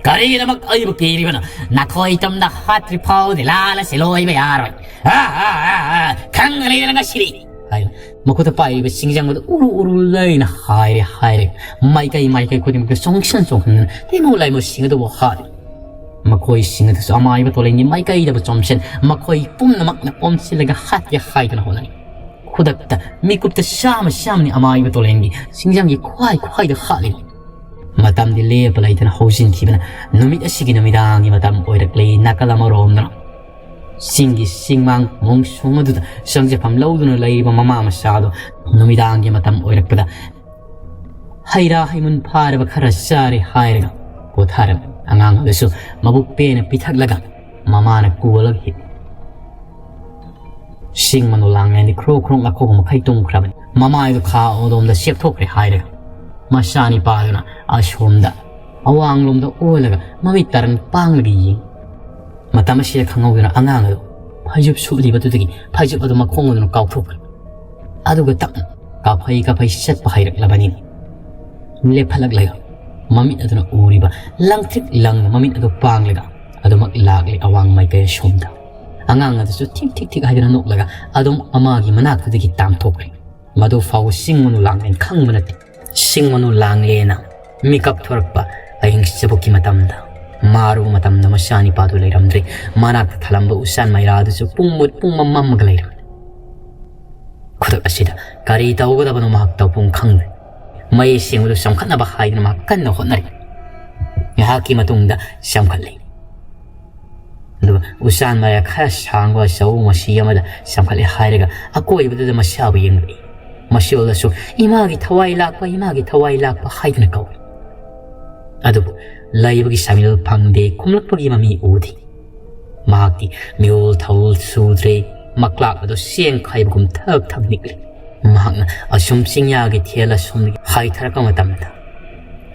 ꯀꯔꯤꯒꯤꯗꯃꯛ ꯑꯩꯕꯨ ꯀꯤꯔꯤꯕꯅꯣ? ꯅꯈꯣꯏ ꯇꯝꯗ ꯍꯥꯠꯇ꯭ꯔꯤ ꯐꯥꯎꯗꯤ ꯂꯥꯟ ꯑꯁꯤ ꯂꯣꯏꯕ ꯌꯥꯔꯣꯏ꯫ ꯑꯥ, ꯑꯥ, ꯑꯥ, ꯑꯥ, ꯈꯪꯒꯅꯤꯗꯅ ꯉꯁꯤꯗꯤ!" ꯍꯥꯏ꯫ ꯃꯈꯨꯠꯇ ꯄꯥꯏꯔꯤꯕ ꯁꯤꯡꯖꯪ ꯑꯗꯨ ꯎꯔꯨ ꯎꯔꯨ ꯂꯩꯅ ꯍꯥꯏꯔꯦ ꯍꯥꯏꯔꯦ꯫ ꯃꯥꯏꯀꯩ ꯃꯥꯏꯀꯩ ꯈꯨꯗꯤꯡꯃꯛꯇ ꯆꯣꯡꯁꯤꯟ ꯆꯣꯡꯁꯤꯟꯗꯨꯅ ꯇꯦꯃꯨ ꯂꯩꯃꯣꯏꯁꯤꯡ ꯑꯗꯨꯕꯨ ꯍꯥꯠꯂꯤ꯫ ꯃꯈꯣꯏꯁꯤꯡ ꯑꯗꯨꯁꯨ ꯑꯃꯥꯏꯕ ꯇꯣꯂꯦꯟꯒꯤ ꯃꯥꯏꯀꯩꯗꯕꯨ ꯆꯣꯝꯁꯤꯟ ꯃꯈꯣꯏ ꯄꯨꯝꯅꯃꯛꯅ ꯑꯣꯝꯁꯤꯜꯂꯒ ꯍꯥꯠꯀꯦ ꯍꯥꯏꯗꯨꯅ ꯍꯣꯠꯅꯔꯤ꯫ ꯈꯨꯗꯛꯇ ꯃꯤꯀꯨꯞꯇ ꯆꯥꯝꯃ ꯆꯥꯝꯃꯅꯤ ꯑꯃꯥꯏꯕ ꯇꯣꯂꯦꯟꯒꯤ ꯁꯤꯡꯖꯪꯒꯤ ꯈ꯭ꯋꯥꯏ ꯈ꯭ꯋꯥꯏꯗ ꯍꯥꯠꯂꯤ꯫ ꯃꯇꯝꯗꯤ ꯂꯦꯞꯄ ꯂꯩꯇꯅ ꯍꯧꯖꯤꯟꯈꯤꯕꯅ ꯅꯨꯃꯤꯠ ꯑꯁꯤꯒꯤ ꯅꯨꯃꯤꯗꯥꯡꯒꯤ ꯃꯇꯝ ꯑꯣꯏꯔꯛꯂꯤ꯫ ꯅꯥꯀꯜ ꯑꯃꯔꯣꯝꯗꯅ ꯆꯤꯡꯒꯤ ꯆꯤꯡꯃꯥꯡ ꯃꯣꯡꯁꯣꯡ ꯑꯗꯨꯗ ꯆꯪꯖꯐꯝ ꯂꯧꯗꯨꯅ ꯂꯩꯔꯤꯕ ꯃꯃꯥ ꯃꯆꯥꯗꯣ ꯅꯨꯃꯤꯗꯥꯡꯒꯤ ꯃꯇꯝ ꯑꯣꯏꯔꯛꯄꯗ ꯍꯩ ꯔꯥ ꯍꯩꯃꯨꯟ ꯐꯥꯔꯕ ꯈꯔ ꯆꯥꯔꯦ ꯍꯥꯏꯔꯒ ꯄꯣꯊꯥꯔꯕ ꯑꯉꯥꯡ ꯑꯗꯨꯁꯨ ꯃꯕꯨꯛ ꯄꯦꯟꯅ ꯄꯤꯊꯛꯂꯒ ꯃꯃꯥꯅ ꯀꯣꯜꯂꯒ ꯍꯤꯞ꯫ ꯁꯤꯡ ꯃꯅꯣ ꯂꯥꯡꯂꯦꯟꯗꯤ ꯈ꯭ꯔꯣꯛ ꯈ꯭ꯔꯣꯛ ꯂꯥꯈꯣꯛ ꯃꯈꯩ ꯇꯨꯝꯈ꯭ꯔꯕꯅꯤ꯫ ꯃꯃꯥꯏꯗꯨ ꯈꯥ ꯑꯣꯗꯣꯝꯗ ꯆꯦꯞꯊꯣꯛꯈ꯭ꯔꯦ ꯍꯥꯏꯔꯒ ꯃꯆꯥꯅꯤꯄꯥꯗꯨꯅ ꯑꯁꯣꯝꯗ ꯑꯋꯥꯡꯂꯣꯝꯗ ꯑꯣꯜꯂꯒ ꯃꯃꯤꯠ ꯇꯔꯪ ꯄꯥꯡꯂꯒ ꯌꯦꯡꯏ꯫ ꯃꯇꯝ ꯑꯁꯤꯗ ꯈꯪꯍꯧꯗꯅ ꯑꯉꯥꯡ ꯑꯗꯨ ꯐꯩꯖꯨꯞ ꯁꯨꯞꯂꯤꯕꯗꯨꯗꯒꯤ ꯐꯩꯖꯨꯞ ꯑꯗꯨ ꯃꯈꯣꯡ ꯑꯗꯨꯅ ꯀꯥꯎꯊꯣꯛꯈ꯭ꯔꯦ꯫ ꯑꯗꯨꯒ ꯇꯞꯅ ꯀꯥꯐꯩ ꯀꯥꯐꯩ ꯆꯠꯄ ꯍꯩꯔꯛꯂꯕꯅꯤ꯫ ꯂꯦꯞꯍꯜꯂꯛꯂꯒ ꯃꯃꯤꯠ ꯑꯗꯨꯅ ꯎꯔꯤꯕ ꯂꯪꯇ꯭ꯔꯤꯛ ꯂꯪꯅ ꯃꯃꯤꯠ ꯑꯗꯨ ꯄꯥꯡꯂꯒ ꯑꯗꯨꯃꯛ ꯂꯥꯛꯂꯤ ꯑꯋꯥꯡ ꯃꯥꯏꯀꯩ ꯑꯁꯣꯝꯗ꯫ ꯑꯉꯥꯡ ꯑꯗꯨꯁꯨ ꯊꯤꯛ ꯊꯤꯛ ꯊꯤꯛ ꯍꯥꯏꯗꯨꯅ ꯅꯣꯛꯂꯒ ꯑꯗꯨꯝ ꯃꯃꯥꯒꯤ ꯃꯅꯥꯛꯇꯨꯗꯒꯤ ꯇꯥꯝꯊꯣꯛꯈ꯭ꯔꯦ꯫ ꯃꯗꯨ ꯐꯥꯎꯕ ꯆꯤꯡ ꯃꯅꯨ ꯂꯥꯡꯂꯦꯅ ꯈꯪꯕ ꯅꯠꯇꯦ꯫ ꯆꯤꯡ ꯃꯅꯨ ꯂꯥꯡꯂꯦꯅ ꯃꯤꯀꯞ ꯊꯣꯔꯛꯄ ꯑꯍꯤꯡ ꯆꯕꯨꯛꯀꯤ ꯃꯇꯝꯗ, ꯃꯥꯔꯨꯕ ꯃꯇꯝꯗ ꯃꯆꯥꯅꯤꯄꯥꯗꯨ ꯂꯩꯔꯝꯗ꯭ꯔꯦ꯫ ꯃꯅꯥꯛꯇ ꯊꯥꯂꯝꯕ ꯎꯆꯥꯟ ꯃꯩꯔꯥꯗꯨꯁꯨ ꯄꯨꯡ ꯃꯨꯠ ꯄꯨꯡ ꯃꯝ ꯃꯝꯃꯒ ꯂꯩꯔꯝꯃꯤ꯫ ꯈꯨꯗꯛ ꯑꯁꯤꯗ ꯀꯔꯤ ꯇꯧꯒꯗꯕꯅꯣ ꯃꯍꯥꯛ ꯇꯧꯐꯝ ꯈꯪꯗ꯭ꯔꯦ꯫ ꯃꯌꯦꯛ ꯁꯦꯡꯕꯗꯨ ꯆꯝꯈꯠꯅꯕ ꯍꯥꯏꯗꯨꯅ ꯃꯍꯥꯛ ꯀꯟꯅ ꯍꯣꯠꯅꯔꯤ꯫ ꯉꯥꯏꯍꯥꯛꯀꯤ ꯃꯇꯨꯡꯗ ꯆꯝꯈꯠꯂꯤ꯫ ꯑꯗꯨꯒ ꯎꯆꯥꯟ ꯃꯌꯥ ꯈꯔ ꯁꯥꯡꯕ ꯑꯆꯧꯕ ꯃꯁꯤ ꯑꯃꯗ ꯆꯝꯈꯠꯂꯦ ꯍꯥꯏꯔꯒ ꯑꯀꯣꯏꯕꯗꯨꯗ ꯃꯁꯥꯕꯨ ꯌꯦꯡꯂꯛꯏ꯫ ꯃꯁꯤꯔꯣꯝꯗꯁꯨ ꯏꯃꯥꯒꯤ ꯊꯋꯥꯏ ꯂꯥꯛꯄ, ꯏꯃꯥꯒꯤ ꯊꯋꯥꯏ ꯂꯥꯛꯄ ꯍꯥꯏꯗꯨꯅ ꯀꯧꯏ꯫ ꯑꯗꯨꯕꯨ ꯂꯩꯕꯒꯤ ꯁꯃꯤꯜ ꯐꯪꯗꯦ, ꯈꯨꯝꯂꯛꯄꯒꯤ ꯃꯃꯤ ꯎꯗꯦ꯫ ꯃꯍꯥꯛꯇꯤ ꯃꯤꯔꯣꯜ ꯊꯧꯜ ꯁꯨꯗ꯭ꯔꯦ, ꯃꯀ꯭ꯂꯥꯛ ꯑꯗꯨ ꯆꯦꯡ ꯈꯥꯏꯕꯒꯨꯝ ꯊꯛ ꯊꯛ ꯅꯤꯛꯂꯤ꯫ ꯃꯍꯥꯛꯅ ꯑꯁꯨꯝ ꯆꯤꯡꯌꯥꯒꯤ ꯊꯦꯜ ꯑꯁꯣꯝꯗꯒꯤ ꯍꯥꯏꯊꯔꯛꯄ ꯃꯇꯝꯗ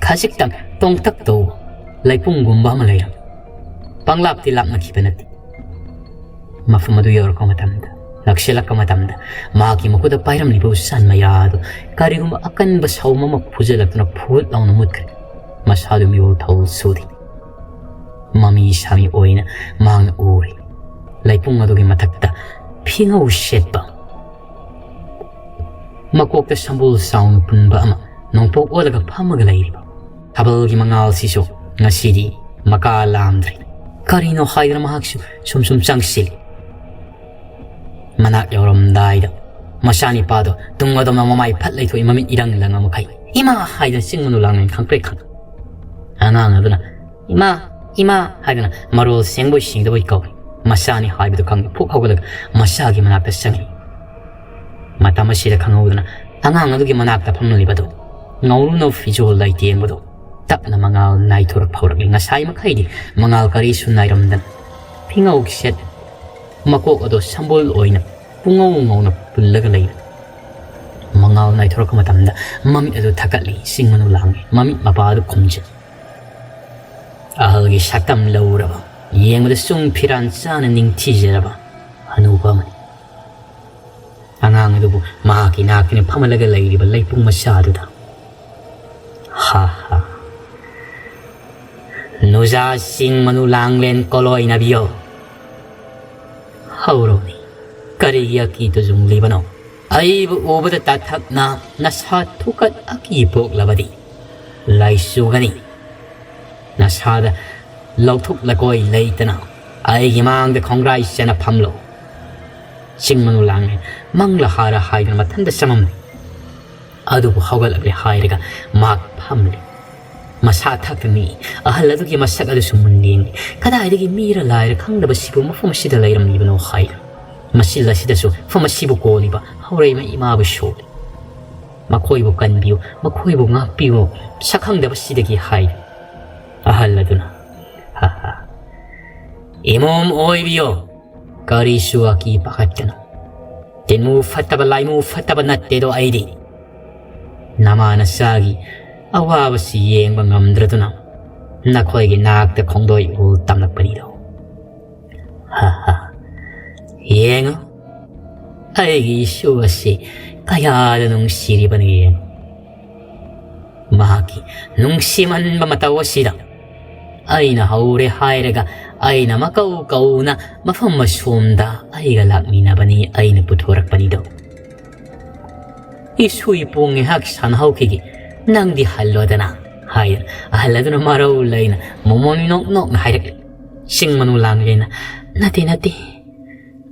ꯈꯖꯤꯛꯇꯪ ꯇꯣꯡꯇꯛ ꯇꯧꯕ ꯂꯩꯄꯨꯡꯒꯨꯝꯕ ꯑꯃ ꯂꯩꯔꯝꯃꯤ꯫ ꯄꯪꯂꯥꯞꯇꯤ ꯂꯥꯞꯅꯈꯤꯕ ꯅꯠꯇꯦ꯫ ꯃꯐꯝ ꯑꯗꯨ ꯌꯧꯔꯛꯄ ꯃꯇꯝꯗ, ꯅꯛꯁꯤꯜꯂꯛꯄ ꯃꯇꯝꯗ ꯃꯍꯥꯛꯀꯤ ꯃꯈꯨꯠꯇ ꯄꯥꯏꯔꯝꯂꯤꯕ ꯎꯆꯥꯟ ꯃꯩꯔꯥ ꯑꯗꯨ ꯀꯔꯤꯒꯨꯝꯕ ꯑꯀꯟꯕ ꯁꯥꯎꯝ ꯑꯃ ꯐꯨꯖꯜꯂꯛꯇꯨꯅ ꯐꯨꯠ ꯂꯥꯎꯅ ꯃꯨꯠꯈ꯭ꯔꯦ꯫ ꯃꯁꯥꯗꯨ ꯃꯤꯔꯣꯜ ꯊꯧꯜ ꯁꯨꯗꯦ꯫ ꯃꯃꯤ ꯁꯥꯃꯤ ꯑꯣꯏꯅ ꯃꯍꯥꯛꯅ ꯎꯔꯦ꯫ ꯂꯩꯄꯨꯡ ꯑꯗꯨꯒꯤ ꯃꯊꯛꯇ ꯐꯤꯉꯧ ꯁꯦꯠꯄ, ꯃꯀꯣꯛꯇ ꯁꯝꯕꯨꯜ ꯆꯥꯎꯅ ꯄꯨꯟꯕ ꯑꯃ ꯅꯣꯡꯄꯣꯛ ꯑꯣꯜꯂꯒ ꯐꯝꯃꯒ ꯂꯩꯔꯤꯕ꯫ ꯊꯥꯕꯜꯒꯤ ꯃꯉꯥꯜꯁꯤꯁꯨ ꯉꯁꯤꯗꯤ ꯃꯀꯥ ꯂꯥꯝꯗ꯭ꯔꯦ꯫ ꯀꯔꯤꯅꯣ ꯍꯥꯏꯗꯨꯅ ꯃꯍꯥꯛꯁꯨ ꯁꯨꯝ ꯁꯨꯝ ꯆꯪꯁꯤꯜꯂꯤ꯫ ꯃꯅꯥꯛ ꯌꯧꯔꯝꯗꯥꯏꯗ ꯃꯆꯥꯅꯤꯄꯥꯗꯣ ꯇꯨꯡ ꯑꯗꯣꯝꯅ ꯃꯃꯥꯏ ꯐꯠ ꯂꯩꯊꯣꯛꯏ, ꯃꯃꯤꯠ ꯏꯔꯪ ꯂꯪꯉ ꯃꯈꯩ "ꯏꯃꯥ" ꯍꯥꯏꯗꯅ ꯆꯤꯡ ꯃꯅꯨ ꯂꯥꯡꯂꯦꯟ ꯈꯪꯄ꯭ꯔꯦꯛ ꯈꯪꯉꯤ꯫ ꯑꯉꯥꯡ ꯑꯗꯨꯅ "ꯏꯃꯥ, ꯏꯃꯥ" ꯍꯥꯏꯗꯅ ꯃꯔꯣꯜ ꯁꯦꯡꯕꯣꯏ ꯁꯦꯡꯗꯕꯣꯏ ꯀꯧꯏ꯫ ꯃꯆꯥꯅꯤ ꯍꯥꯏꯕꯗꯨ ꯈꯪꯗꯦ, ꯐꯨꯛ ꯍꯧꯒꯠꯂꯒ ꯃꯆꯥꯒꯤ ꯃꯅꯥꯛꯇ ꯆꯪꯉꯤ꯫ ꯃꯇꯝ ꯑꯁꯤꯗ ꯈꯪꯍꯧꯗꯅ ꯑꯉꯥꯡ ꯑꯗꯨꯒꯤ ꯃꯅꯥꯛꯇ ꯐꯝꯂꯤꯕꯗꯨ ꯉꯧꯔꯨꯅ ꯐꯤꯖꯣꯜ ꯂꯩꯇꯦꯡꯕꯗꯨ ꯇꯞꯅ ꯃꯉꯥꯜ ꯅꯥꯏꯊꯣꯔꯛ ꯐꯥꯎꯔꯛꯂꯤ꯫ ꯉꯁꯥꯏ ꯃꯈꯩꯗꯤ ꯃꯉꯥꯜ ꯀꯔꯤꯁꯨ ꯅꯥꯏꯔꯝꯗꯅ ꯐꯤꯉꯧ ꯁꯦꯠ ꯃꯀꯣꯛ ꯑꯗꯨ ꯁꯝꯕꯨꯜ ꯑꯣꯏꯅ ꯄꯨꯡꯉꯧ ꯉꯧꯅ ꯄꯨꯜꯂꯒ ꯂꯩꯕꯅꯤ꯫ ꯃꯉꯥꯜ ꯅꯥꯏꯊꯣꯔꯛꯄ ꯃꯇꯝꯗ ꯃꯃꯤꯠ ꯑꯗꯨ ꯊꯛꯀꯠꯂꯤ꯫ ꯆꯤꯡ ꯃꯅꯨ ꯂꯥꯡꯂꯦꯟ ꯃꯃꯤꯠ ꯃꯄꯥ ꯑꯗꯨ ꯈꯨꯝꯖꯤꯜꯂꯤ꯫ ꯑꯍꯜꯒꯤ ꯁꯛꯇꯝ ꯂꯧꯔꯕ, ꯌꯦꯡꯕꯗ ꯆꯨꯡ ꯐꯤꯔꯥꯟ ꯆꯥꯅ ꯅꯤꯡꯊꯤꯖꯔꯕ ꯍꯅꯨꯕ ꯑꯃꯅꯤ꯫ ꯑꯉꯥꯡ ꯑꯗꯨꯕꯨ ꯃꯍꯥꯛꯀꯤ ꯅꯥꯛꯇꯅ ꯐꯝꯍꯜꯂꯒ ꯂꯩꯔꯤꯕ ꯂꯩꯄꯨꯡ ꯃꯆꯥ ꯑꯗꯨꯗ, "ꯍꯥ ꯍꯥ, ꯅꯨꯖꯥ ꯆꯤꯡ ꯃꯅꯨ ꯂꯥꯡꯂꯦꯟ ꯀꯣꯂꯣꯏꯅꯕꯤꯌꯣ, ꯍꯧꯔꯣꯅꯤ, ꯀꯔꯤꯒꯤ ꯑꯀꯤ ꯇꯨꯖꯨꯡꯂꯤꯕꯅꯣ? ꯑꯩꯕꯨ ꯎꯕꯗ ꯇꯥꯊꯛꯅ ꯅꯁꯥ ꯊꯨꯀꯠ ꯑꯀꯤ ꯄꯣꯛꯂꯕꯗꯤ ꯂꯥꯏꯆꯨꯒꯅꯤ꯫ ꯅꯁꯥꯗ ꯂꯧꯊꯣꯛ ꯂꯀꯣꯏ ꯂꯩꯇꯅ ꯑꯩꯒꯤ ꯃꯥꯡꯗ ꯈꯣꯡꯒ꯭ꯔꯥꯏ ꯆꯦꯅ ꯐꯝꯂꯣ꯫" ꯆꯤꯡ ꯃꯅꯨ ꯂꯥꯡꯂꯦꯟ ꯃꯪꯂ ꯍꯥꯔ ꯍꯥꯏꯗꯨꯅ ꯃꯊꯟꯇ ꯆꯃꯝꯂꯤ꯫ ꯑꯗꯨꯕꯨ ꯍꯧꯒꯠꯂꯛꯂꯦ ꯍꯥꯏꯔꯒ ꯃꯍꯥꯛ ꯐꯝꯂꯤ꯫ ꯃꯁꯥ ꯊꯛꯇ ꯅꯤꯛꯏ꯫ ꯑꯍꯜ ꯑꯗꯨꯒꯤ ꯃꯁꯛ ꯑꯗꯨꯁꯨ ꯃꯨꯟꯅ ꯌꯦꯡꯂꯤ꯫ ꯀꯗꯥꯏꯗꯒꯤ ꯃꯤꯔ ꯂꯥꯏꯔ ꯈꯪꯗꯕ ꯁꯤꯕꯨ ꯃꯐꯝ ꯑꯁꯤꯗ ꯂꯩꯔꯝꯂꯤꯕꯅꯣ ꯍꯥꯏꯗꯨꯅ꯫ ꯃꯆꯤꯜ ꯑꯁꯤꯗꯁꯨ ꯃꯐꯝ ꯑꯁꯤꯕꯨ ꯀꯣꯜꯂꯤꯕ ꯍꯧꯔꯩꯃ ꯏꯃꯥꯕꯨ ꯁꯣꯜꯂꯤ꯫ "ꯃꯈꯣꯏꯕꯨ ꯀꯟꯕꯤꯌꯨ, ꯃꯈꯣꯏꯕꯨ ꯉꯥꯛꯄꯤꯌꯨ, ꯁꯛꯈꯪꯗꯕꯁꯤꯗꯒꯤ" ꯍꯥꯏ꯫ ꯑꯍꯜ ꯑꯗꯨꯅ, "ꯍꯥ ꯍꯥ, ꯏꯃꯣꯝ ꯑꯣꯏꯕꯤꯌꯣ, ꯀꯔꯤꯁꯨ ꯑꯀꯤ ꯄꯥꯈꯠꯀꯅꯨ꯫ ꯇꯤꯟꯃꯨ ꯐꯠꯇꯕ, ꯂꯥꯏꯃꯨ ꯐꯠꯇꯕ ꯅꯠꯇꯦꯗꯣ ꯑꯩꯗꯤ꯫ ꯅꯃꯥ ꯅꯆꯥꯒꯤ ꯑꯋꯥꯕꯁꯤ ꯌꯦꯡꯕ ꯉꯝꯗ꯭ꯔꯗꯨꯅ ꯅꯈꯣꯏꯒꯤ ꯅꯥꯛꯇ ꯈꯣꯡꯗꯣꯏ ꯎꯜ ꯇꯝꯂꯛꯄꯅꯤꯗꯣ꯫ ꯍꯥ ꯍꯥ, ꯌꯦꯡꯉꯨ, ꯑꯩꯒꯤ ꯏꯁꯨ ꯑꯁꯤ ꯀꯌꯥꯗ ꯅꯨꯡꯁꯤꯔꯤꯕꯅꯣ ꯌꯦꯡꯉꯨ꯫ ꯃꯍꯥꯛꯀꯤ ꯅꯨꯡꯁꯤꯃꯟꯕ ꯃꯇꯧ ꯑꯁꯤꯗ ꯑꯩꯅ ꯍꯧꯔꯦ ꯍꯥꯏꯔꯒ ꯑꯩꯅ ꯃꯀꯧ ꯀꯧꯅ ꯃꯐꯝ ꯑꯁꯣꯝꯗ ꯑꯩꯒ ꯂꯥꯛꯃꯤꯟꯅꯕꯅꯤ, ꯑꯩꯅ ꯄꯨꯊꯣꯔꯛꯄꯅꯤꯗꯣ꯫ ꯏꯁꯨ ꯏꯄꯨ ꯉꯥꯏꯍꯥꯛ ꯁꯥꯟꯅꯍꯧꯈꯤꯒꯦ, ꯅꯪꯗꯤ ꯍꯜꯂꯣꯗꯅ" ꯍꯥꯏꯗꯅ ꯑꯍꯜ ꯑꯗꯨꯅ ꯃꯔꯧ ꯂꯩꯅ ꯃꯣꯃꯣꯟ ꯅꯣꯛ ꯅꯣꯛꯅ ꯍꯥꯏꯔꯛꯂꯤ꯫ ꯆꯤꯡ ꯃꯅꯨ ꯂꯥꯡꯂꯦꯟꯅ, "ꯅꯠꯇꯦ, ꯅꯠꯇꯦ,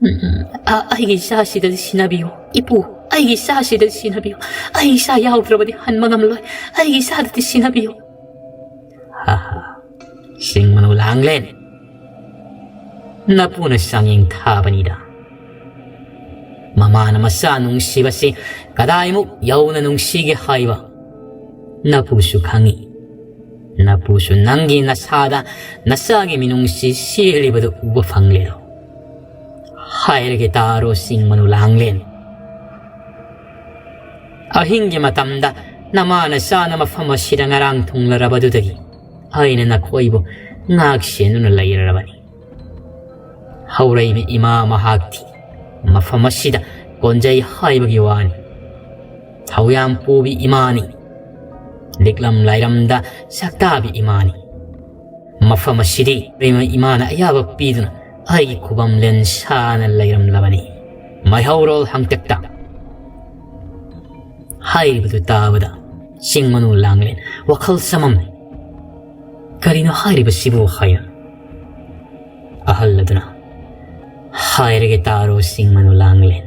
ꯎꯝ, ꯎꯝ, ꯑ-, ꯑꯩꯒꯤ ꯏꯆꯥꯁꯤꯗꯗꯤ ꯁꯤꯟꯅꯕꯤꯌꯨ, ꯏꯄꯨ, ꯑꯩꯒꯤ ꯏꯆꯥꯁꯤꯗꯗꯤ ꯁꯤꯟꯅꯕꯤꯌꯨ꯫ ꯑꯩ ꯏꯆꯥ ꯌꯥꯎꯗ꯭ꯔꯕꯗꯤ ꯍꯟꯕ ꯉꯝꯂꯣꯏ꯫ ꯑꯩꯒꯤ ꯏꯆꯥꯗꯗꯤ ꯁꯤꯟꯅꯕꯤꯌꯨ꯫" ꯍꯥ ꯍꯥ, ꯆꯤꯡ ꯃꯅꯨ ꯂꯥꯡꯂꯦꯟ, ꯅꯄꯨꯅ ꯆꯥꯡꯌꯦꯡ ꯊꯥꯕꯅꯤꯗ꯫ ꯃꯃꯥꯅ ꯃꯆꯥ ꯅꯨꯡꯁꯤꯕꯁꯤ ꯀꯗꯥꯏꯃꯨꯛ ꯌꯧꯅ ꯅꯨꯡꯁꯤꯒꯦ ꯍꯥꯏꯕ ꯅꯄꯨꯁꯨ ꯈꯪꯏ꯫ ꯅꯄꯨꯁꯨ ꯅꯪꯒꯤ ꯅꯁꯥꯗ ꯅꯆꯥꯒꯤ ꯃꯤꯅꯨꯡꯁꯤ ꯆꯦꯜꯂꯤꯕꯗꯨ ꯎꯕ ꯐꯪꯂꯦꯗꯣ꯫ ꯍꯥꯏꯔꯒꯦ ꯇꯥꯔꯣ ꯆꯤꯡ ꯃꯅꯨ ꯂꯥꯡꯂꯦꯟ꯫ ꯑꯍꯤꯡꯒꯤ ꯃꯇꯝꯗ ꯅꯃꯥ ꯅꯆꯥꯅ ꯃꯐꯝ ꯑꯁꯤꯗ ꯉꯔꯥꯡ ꯊꯨꯡꯂꯔꯕꯗꯨꯗꯒꯤ ꯑꯩꯅ ꯅꯈꯣꯏꯕꯨ ꯉꯥꯛ ꯁꯦꯟꯗꯨꯅ ꯂꯩꯔꯔꯕꯅꯤ꯫ ꯍꯧꯔꯛꯏꯕ ꯏꯃꯥ ꯃꯍꯥꯛꯇꯤ ꯃꯐꯝ ꯑꯁꯤꯗ ꯀꯣꯟꯖꯩ ꯍꯥꯏꯕꯒꯤ ꯋꯥꯅꯤ꯫ ꯊꯧꯌꯥꯝ ꯄꯨꯕꯤ ꯏꯃꯥꯅꯤ꯫ ꯂꯤꯛꯂꯝ ꯂꯥꯏꯔꯝꯗ ꯁꯛꯇꯥꯕꯤ ꯏꯃꯥꯅꯤ꯫ ꯃꯐꯝ ꯑꯁꯤꯗꯤ ꯏꯃꯥꯅ ꯑꯌꯥꯕ ꯄꯤꯗꯨꯅ ꯑꯩꯒꯤ ꯈꯨꯕꯝ ꯂꯦꯟ ꯁꯥꯅ ꯂꯩꯔꯝꯂꯕꯅꯤ꯫ ꯃꯩꯍꯧꯔꯣꯜ ꯍꯪꯇꯛꯇ ꯍꯥꯏꯔꯤꯕꯗꯨ ꯇꯥꯕꯗ ꯆꯤꯡ ꯃꯅꯨ ꯂꯥꯡꯂꯦꯟ ꯋꯥꯈꯜ ꯆꯃꯝꯃꯤ꯫ "ꯀꯔꯤꯅꯣ ꯍꯥꯏꯔꯤꯕꯁꯤꯕꯨ?" ꯍꯥꯏꯅ ꯑꯍꯜ ꯑꯗꯨꯅ ꯍꯥꯏꯔꯒꯦ ꯇꯥꯔꯣ, ꯆꯤꯡ ꯃꯅꯨ ꯂꯥꯡꯂꯦꯟ꯫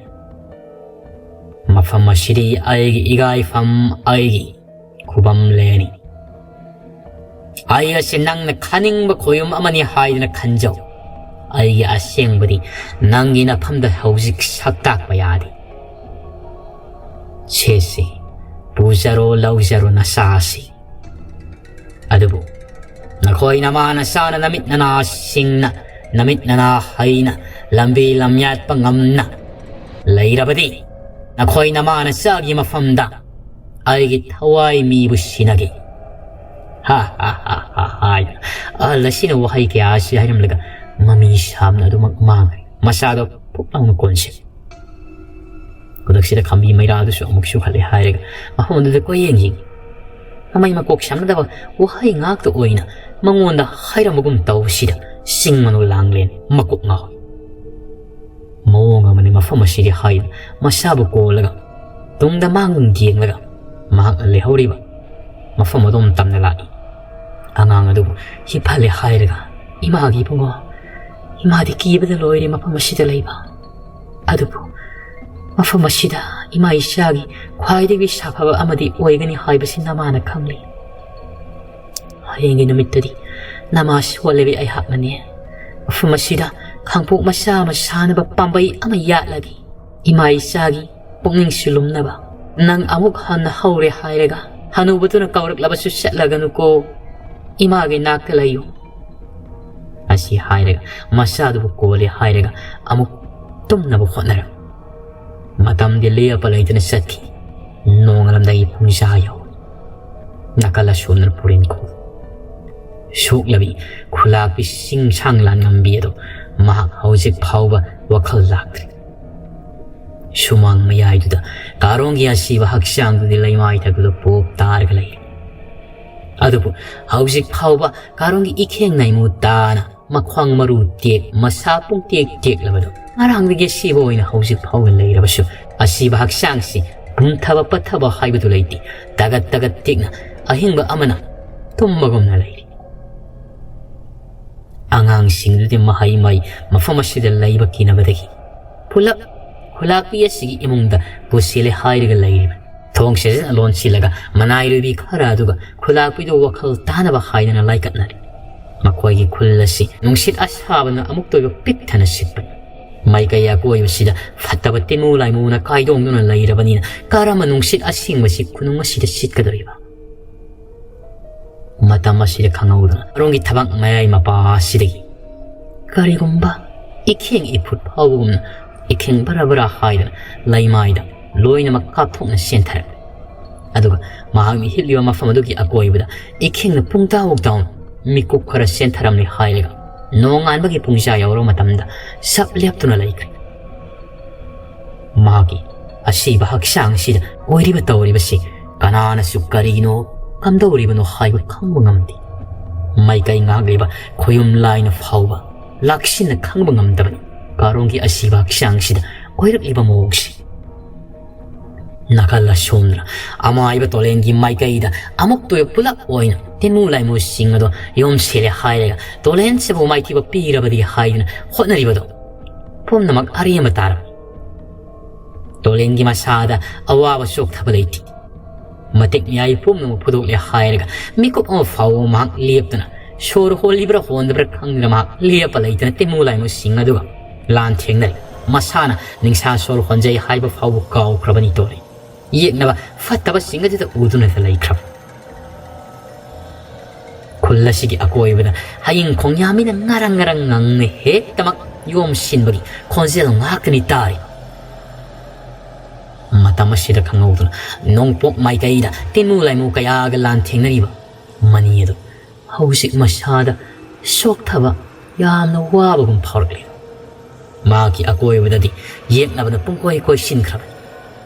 ꯃꯐꯝ ꯑꯁꯤꯗꯤ ꯑꯩꯒꯤ ꯏꯒꯥꯏꯐꯝ, ꯑꯩꯒꯤ ꯈꯨꯕꯝ ꯂꯦꯟꯅꯤ꯫ ꯑꯩ ꯑꯁꯤ ꯅꯪꯅ ꯈꯟꯅꯤꯡꯕ ꯈꯣꯌꯨꯝ ꯑꯃꯅꯤ ꯍꯥꯏꯗꯨꯅ ꯈꯟꯖꯧ꯫ ꯑꯩꯒꯤ ꯑꯁꯦꯡꯕꯗꯤ ꯅꯪꯒꯤ ꯅꯐꯝꯗ ꯍꯧꯖꯤꯛ ꯁꯛ ꯇꯥꯛꯄ ꯌꯥꯗꯦ꯫ ꯁꯦꯁꯦ, ꯄꯨꯖꯔꯣ, ꯂꯧꯖꯔꯣ ꯅꯆꯥꯁꯤ꯫ ꯑꯗꯨꯕꯨ ꯅꯈꯣꯏ ꯅꯃꯥ ꯅꯆꯥꯅ ꯅꯃꯤꯠ ꯅꯅꯥ ꯁꯤꯡꯅ, ꯅꯃꯤꯠ ꯅꯅꯥ ꯍꯩꯅ, ꯂꯝꯕꯤ ꯂꯝꯌꯥꯠꯄ ꯉꯝꯅ ꯂꯩꯔꯕꯗꯤ, ꯅꯈꯣꯏ ꯅꯃꯥ ꯅꯆꯥꯒꯤ ꯃꯐꯝꯗ ꯑꯩꯒꯤ ꯊꯋꯥꯏ ꯃꯤꯕꯨ ꯁꯤꯟꯅꯒꯦ꯫ ꯍꯥ, ꯍꯥ, ꯍꯥ, ꯍꯥ, ꯍꯥꯏꯗꯅ ꯑꯍꯜ ꯑꯁꯤꯅ ꯋꯥꯍꯩ ꯀꯌꯥ ꯑꯁꯤ ꯍꯥꯏꯔꯝꯂꯒ ꯃꯃꯤ ꯁꯥꯝꯅ ꯑꯗꯨꯃꯛ ꯃꯥꯡꯈ꯭ꯔꯦ꯫ ꯃꯆꯥꯗꯣ ꯐꯨꯛ ꯂꯥꯎꯅ ꯀꯣꯟꯁꯤꯜꯂꯤ꯫ ꯈꯨꯗꯛꯁꯤꯗ ꯈꯝꯕꯤ ꯃꯩꯔꯥꯗꯨꯁꯨ ꯑꯃꯨꯛ ꯆꯨꯈꯠꯂꯦ ꯍꯥꯏꯔꯒ ꯃꯐꯝ ꯑꯗꯨꯗ ꯀꯣꯏꯌꯦꯡ ꯌꯦꯡꯉꯤ꯫ ꯃꯃꯩ ꯃꯀꯣꯛ ꯁꯝꯅꯗꯕ ꯋꯥꯍꯩ ꯉꯥꯛꯇ ꯑꯣꯏꯅ ꯃꯉꯣꯟꯗ ꯍꯥꯏꯔꯝꯕꯒꯨꯝ ꯇꯧꯕꯁꯤꯗ ꯆꯤꯡ ꯃꯅꯨ ꯂꯥꯡꯂꯦꯟ ꯃꯀꯣꯛ ꯉꯥꯎꯏ꯫ ꯃꯑꯣꯡ ꯑꯃꯅꯤ ꯃꯐꯝ ꯑꯁꯤꯗꯤ ꯍꯥꯏꯅ ꯃꯁꯥꯕꯨ ꯀꯣꯜꯂꯒ ꯇꯨꯡꯗ ꯃꯥꯡ ꯌꯦꯡꯂꯒ ꯃꯍꯥꯛꯅ ꯂꯩꯍꯧꯔꯤꯕ ꯃꯐꯝ ꯑꯗꯨꯝ ꯇꯝꯅ ꯂꯥꯛꯏ꯫ ꯑꯉꯥꯡ ꯑꯗꯨꯕꯨ ꯍꯤꯞꯍꯜꯂꯦ ꯍꯥꯏꯔꯒ, "ꯏꯃꯥꯒꯤ ꯏꯕꯨꯡꯉꯣ, ꯏꯃꯥꯗꯤ ꯀꯤꯕꯗ ꯂꯣꯏꯔꯦ ꯃꯐꯝ ꯑꯁꯤꯗ ꯂꯩꯕ꯫ ꯑꯗꯨꯕꯨ ꯃꯐꯝ ꯑꯁꯤꯗ ꯏꯃꯥ ꯏꯆꯥꯒꯤ ꯈ꯭ꯋꯥꯏꯗꯒꯤ ꯁꯥꯐꯕ ꯑꯃꯗꯤ ꯑꯣꯏꯒꯅꯤ ꯍꯥꯏꯕꯁꯤ ꯅꯃꯥꯅ ꯈꯪꯂꯤ꯫ ꯍꯌꯦꯡꯒꯤ ꯅꯨꯃꯤꯠꯇꯗꯤ ꯅꯃꯥ ꯁꯣꯜꯂꯕꯤ ꯑꯩꯍꯥꯛꯅꯅꯦ ꯃꯐꯝ ꯑꯁꯤꯗ ꯈꯥꯡꯄꯣꯛ ꯃꯆꯥ ꯑꯃ ꯁꯥꯅꯕ ꯄꯥꯝꯕꯩ ꯑꯃ ꯌꯥꯠꯂꯒꯦ꯫ ꯏꯃꯥ ꯏꯆꯥꯒꯤ ꯄꯨꯛꯅꯤꯡꯁꯨ ꯂꯨꯝꯅꯕ꯫ ꯅꯪ ꯑꯃꯨꯛ ꯍꯟꯅ ꯍꯧꯔꯦ ꯍꯥꯏꯔꯒ ꯍꯅꯨꯕꯗꯨꯅ ꯀꯧꯔꯛꯂꯕꯁꯨ ꯆꯠꯂꯒꯅꯨꯀꯣ꯫ ꯏꯃꯥꯒꯤ ꯅꯥꯛꯇ ꯂꯩꯌꯨ꯫" ꯑꯁꯤ ꯍꯥꯏꯔꯒ ꯃꯆꯥꯗꯨꯕꯨ ꯀꯣꯜꯂꯦ ꯍꯥꯏꯔꯒ ꯑꯃꯨꯛ ꯇꯨꯝꯅꯕ ꯍꯣꯠꯅꯔꯝꯃꯤ꯫ ꯃꯇꯝꯗꯤ ꯂꯦꯞꯄ ꯂꯩꯇꯅ ꯆꯠꯈꯤ꯫ ꯅꯣꯡꯉꯥꯜꯂꯝꯗꯥꯏꯒꯤ ꯄꯨꯡꯖꯥ ꯌꯧꯔꯦ꯫ ꯅꯥꯀꯜ ꯑꯁꯣꯝꯗꯅ ꯄꯨꯔꯦꯟꯈꯣꯛ꯫ ꯁꯣꯛꯂꯕꯤ ꯈꯨꯂꯥꯛꯄꯤ ꯆꯤꯡꯁꯥꯡ ꯂꯥꯟꯉꯝꯕꯤ ꯑꯗꯣ ꯃꯍꯥꯛ ꯍꯧꯖꯤꯛ ꯐꯥꯎꯕ ꯋꯥꯈꯜ ꯂꯥꯛꯇ꯭ꯔꯤ꯫ ꯁꯨꯃꯥꯡ ꯃꯌꯥꯏꯗꯨꯗ ꯀꯥꯔꯣꯡꯒꯤ ꯑꯁꯤꯕ ꯍꯛꯆꯥꯡꯗꯨꯗꯤ ꯂꯩꯃꯥꯏ ꯊꯛꯇꯨꯗ ꯄꯣꯞ ꯇꯥꯔꯒ ꯂꯩꯔꯤ꯫ ꯑꯗꯨꯕꯨ ꯍꯧꯖꯤꯛ ꯐꯥꯎꯕ ꯀꯥꯔꯣꯡꯒꯤ ꯏꯈꯦꯡ ꯅꯥꯏꯃꯨ ꯇꯥꯅ ꯃꯈ꯭ꯋꯥꯡ ꯃꯔꯨ ꯇꯦꯛ, ꯃꯁꯥ ꯄꯨꯡꯇꯦꯛ ꯇꯦꯛꯂꯕꯗꯣ ꯉꯔꯥꯡꯗꯒꯤ ꯑꯁꯤꯕ ꯑꯣꯏꯅ ꯍꯧꯖꯤꯛ ꯐꯥꯎꯕ ꯂꯩꯔꯕꯁꯨ, ꯑꯁꯤꯕ ꯍꯛꯆꯥꯡꯁꯤ ꯄꯨꯝꯊꯕ ꯄꯠꯊꯕ ꯍꯥꯏꯕꯗꯨ ꯂꯩꯇꯦ꯫ ꯇꯒꯠ ꯇꯒꯠ ꯇꯦꯛꯅ ꯑꯍꯤꯡꯕ ꯑꯃꯅ ꯇꯨꯝꯕꯒꯨꯝꯅ ꯂꯩꯔꯤ꯫ ꯑꯉꯥꯡꯁꯤꯡꯗꯨꯗꯤ ꯃꯍꯩ ꯃꯍꯩ ꯃꯐꯝ ꯑꯁꯤꯗ ꯂꯩꯕ ꯀꯤꯅꯕꯗꯒꯤ ꯄꯨꯂꯞ ꯈꯨꯂꯥꯛꯄꯤ ꯑꯁꯤꯒꯤ ꯏꯃꯨꯡꯗ ꯄꯨꯁꯤꯜꯂꯦ ꯍꯥꯏꯔꯒ ꯂꯩꯔꯤꯕ꯫ ꯊꯣꯡ ꯁꯦꯖꯤꯟ ꯂꯣꯟꯁꯤꯜꯂꯒ ꯃꯅꯥꯏꯔꯣꯏꯕꯤ ꯈꯔ ꯑꯗꯨꯒ ꯈꯨꯂꯥꯛꯄꯤꯗꯨ ꯋꯥꯈꯜ ꯇꯥꯅꯕ ꯍꯥꯏꯗꯅ ꯂꯥꯏꯀꯠꯅꯔꯤ꯫ ꯃꯈꯣꯏꯒꯤ ꯈꯨꯜ ꯑꯁꯤ ꯅꯨꯡꯁꯤꯠ ꯑꯁꯥꯕꯅ ꯑꯃꯨꯛꯇ ꯑꯣꯏꯕ ꯄꯤꯛ ꯊꯟꯅ ꯁꯤꯠꯄꯅꯤ꯫ ꯃꯥꯏꯀꯩ ꯑꯀꯣꯏꯕꯁꯤꯗ ꯐꯠꯇꯕ ꯇꯤꯟꯃꯨ ꯂꯥꯏꯃꯨꯅ ꯀꯥꯏꯗꯣꯡꯗꯨꯅ ꯂꯩꯔꯕꯅꯤꯅ ꯀꯔꯝꯕ ꯅꯨꯡꯁꯤꯠ ꯑꯁꯦꯡꯕꯁꯤ ꯈꯨꯅꯨꯡ ꯑꯁꯤꯗ ꯁꯤꯠꯀꯗꯧꯔꯤꯕ? ꯃꯇꯝ ꯑꯁꯤꯗ ꯈꯪꯍꯧꯗꯅ ꯑꯔꯣꯝꯒꯤ ꯊꯕꯛ ꯃꯌꯥꯏ ꯃꯄꯥ ꯑꯁꯤꯗꯒꯤ ꯀꯔꯤꯒꯨꯝꯕ ꯏꯈꯦꯡ ꯏꯐꯨꯠ ꯐꯥꯎꯕꯒꯨꯝꯅ ꯏꯈꯦꯡ ꯕꯔꯥ ꯕꯔꯥ ꯍꯥꯏꯗꯅ ꯂꯩꯃꯥꯏꯗ ꯂꯣꯏꯅꯃꯛ ꯀꯥꯞꯊꯣꯛꯅ ꯆꯦꯟꯊꯔꯛꯏ꯫ ꯑꯗꯨꯒ ꯃꯍꯥꯛꯅ ꯍꯤꯞꯂꯤꯕ ꯃꯐꯝ ꯑꯗꯨꯒꯤ ꯑꯀꯣꯏꯕꯗ ꯏꯈꯦꯡꯅ ꯄꯨꯡꯇꯥꯎ ꯇꯥꯎꯅ ꯃꯤꯀꯨꯞ ꯈꯔ ꯆꯦꯟꯊꯔꯝꯂꯦ ꯍꯥꯏꯔꯒ ꯅꯣꯡꯉꯥꯟꯕꯒꯤ ꯄꯨꯡꯖꯥ ꯌꯧꯔꯕ ꯃꯇꯝꯗ ꯆꯞ ꯂꯦꯞꯇꯨꯅ ꯂꯩꯈ꯭ꯔꯦ꯫ ꯃꯍꯥꯛꯀꯤ ꯑꯁꯤꯕ ꯍꯛꯆꯥꯡꯁꯤꯗ ꯑꯣꯏꯔꯤꯕ ꯇꯧꯔꯤꯕꯁꯤ ꯀꯅꯥꯅꯁꯨ ꯀꯔꯤꯅꯣ ꯀꯝꯗꯧꯔꯤꯕꯅꯣ ꯍꯥꯏꯕ ꯈꯪꯕ ꯉꯝꯗꯦ꯫ ꯃꯥꯏꯀꯩ ꯉꯥꯛꯂꯤꯕ ꯈꯣꯌꯨꯝ ꯂꯥꯏꯅ ꯐꯥꯎꯕ ꯂꯥꯛꯁꯤꯟꯅ ꯈꯪꯕ ꯉꯝꯗꯕꯅꯤ ꯀꯥꯔꯣꯡꯒꯤ ꯑꯁꯤꯕ ꯍꯛꯆꯥꯡꯁꯤꯗ ꯑꯣꯏꯔꯛꯂꯤꯕ ꯃꯑꯣꯡꯁꯤ꯫ ꯅꯥꯀꯜ ꯑꯁꯣꯝꯗꯅ ꯑꯃꯥꯏꯕ ꯇꯣꯂꯦꯟꯒꯤ ꯃꯥꯏꯀꯩꯗ ꯑꯃꯨꯛꯇꯣꯏꯕ ꯄꯨꯂꯞ ꯑꯣꯏꯅ ꯇꯤꯟꯃꯨ ꯂꯥꯏꯃꯨꯁꯤꯡ ꯑꯗꯣ ꯌꯣꯝꯁꯤꯜꯂꯦ ꯍꯥꯏꯔꯒ ꯇꯣꯂꯦꯟꯁꯤꯕꯨ ꯃꯥꯏꯊꯤꯕ ꯄꯤꯔꯕꯗꯤ ꯍꯥꯏꯗꯨꯅ ꯍꯣꯠꯅꯔꯤꯕꯗꯣ ꯄꯨꯝꯅꯃꯛ ꯑꯔꯦꯝꯕ ꯇꯥꯔꯕꯅꯤ꯫ ꯇꯣꯂꯦꯟꯒꯤ ꯃꯁꯥꯗ ꯑꯋꯥꯕ ꯆꯣꯛꯊꯕ ꯂꯩꯇꯦ꯫ ꯃꯇꯤꯛ ꯃꯌꯥꯏ ꯄꯨꯝꯅꯃꯛ ꯐꯨꯗꯣꯛꯂꯦ ꯍꯥꯏꯔꯒ ꯃꯤꯀꯨꯞ ꯑꯃ ꯐꯥꯎꯕ ꯃꯍꯥꯛ ꯂꯦꯞꯇꯅ ꯁꯣꯔ ꯍꯣꯜꯂꯤꯕ꯭ꯔꯥ ꯍꯣꯟꯗꯕ꯭ꯔꯥ ꯈꯪꯗꯅ ꯃꯍꯥꯛ ꯂꯦꯞꯄ ꯂꯩꯇꯅ ꯇꯤꯟꯃꯨ ꯂꯥꯏꯃꯨꯁꯤꯡ ꯑꯗꯨꯒ ꯂꯥꯟ ꯊꯦꯡꯅꯔꯤ꯫ ꯃꯁꯥꯅ ꯅꯤꯡꯁꯥ ꯁꯣꯔ ꯍꯣꯟꯖꯩ ꯍꯥꯏꯕ ꯐꯥꯎꯕ ꯀꯥꯎꯈ꯭ꯔꯕꯅꯤ ꯇꯣꯂꯦꯟ꯫ ꯌꯦꯛꯅꯕ ꯐꯠꯇꯕꯁꯤꯡ ꯑꯗꯨꯗ ꯎꯗꯨꯅꯇ ꯂꯩꯈ꯭ꯔꯕ꯫ ꯈꯨꯜ ꯑꯁꯤꯒꯤ ꯑꯀꯣꯏꯕꯗ ꯍꯌꯤꯡ ꯈꯣꯡꯌꯥ ꯃꯤꯅ ꯉꯔꯪ ꯉꯔꯪ ꯉꯪꯅ ꯍꯦꯛꯇꯃꯛ ꯌꯣꯝꯁꯤꯟꯕꯒꯤ ꯈꯣꯟꯖꯦꯜ ꯉꯥꯛꯇꯅꯤ ꯇꯥꯔꯤ꯫ ꯃꯇꯝ ꯃꯇꯝ ꯑꯁꯤꯗ ꯈꯪꯍꯧꯗꯅ ꯅꯣꯡꯄꯣꯛ ꯃꯥꯏꯀꯩꯗ ꯇꯤꯟꯃꯨ ꯂꯥꯏꯃꯨ ꯀꯌꯥꯒ ꯂꯥꯟꯊꯦꯡꯅꯔꯤꯕ ꯃꯅꯤ ꯑꯗꯨ ꯍꯧꯖꯤꯛ ꯃꯁꯥꯗ ꯁꯣꯛꯊꯕ, ꯌꯥꯝꯅ ꯋꯥꯕꯒꯨꯝ ꯐꯥꯎꯔꯛꯂꯤ꯫ ꯃꯍꯥꯛꯀꯤ ꯑꯀꯣꯏꯕꯗꯗꯤ ꯌꯦꯛꯅꯕꯅ ꯄꯨꯡꯀꯣꯏ ꯀꯣꯏꯁꯤꯟꯈ꯭ꯔꯕꯅꯤ꯫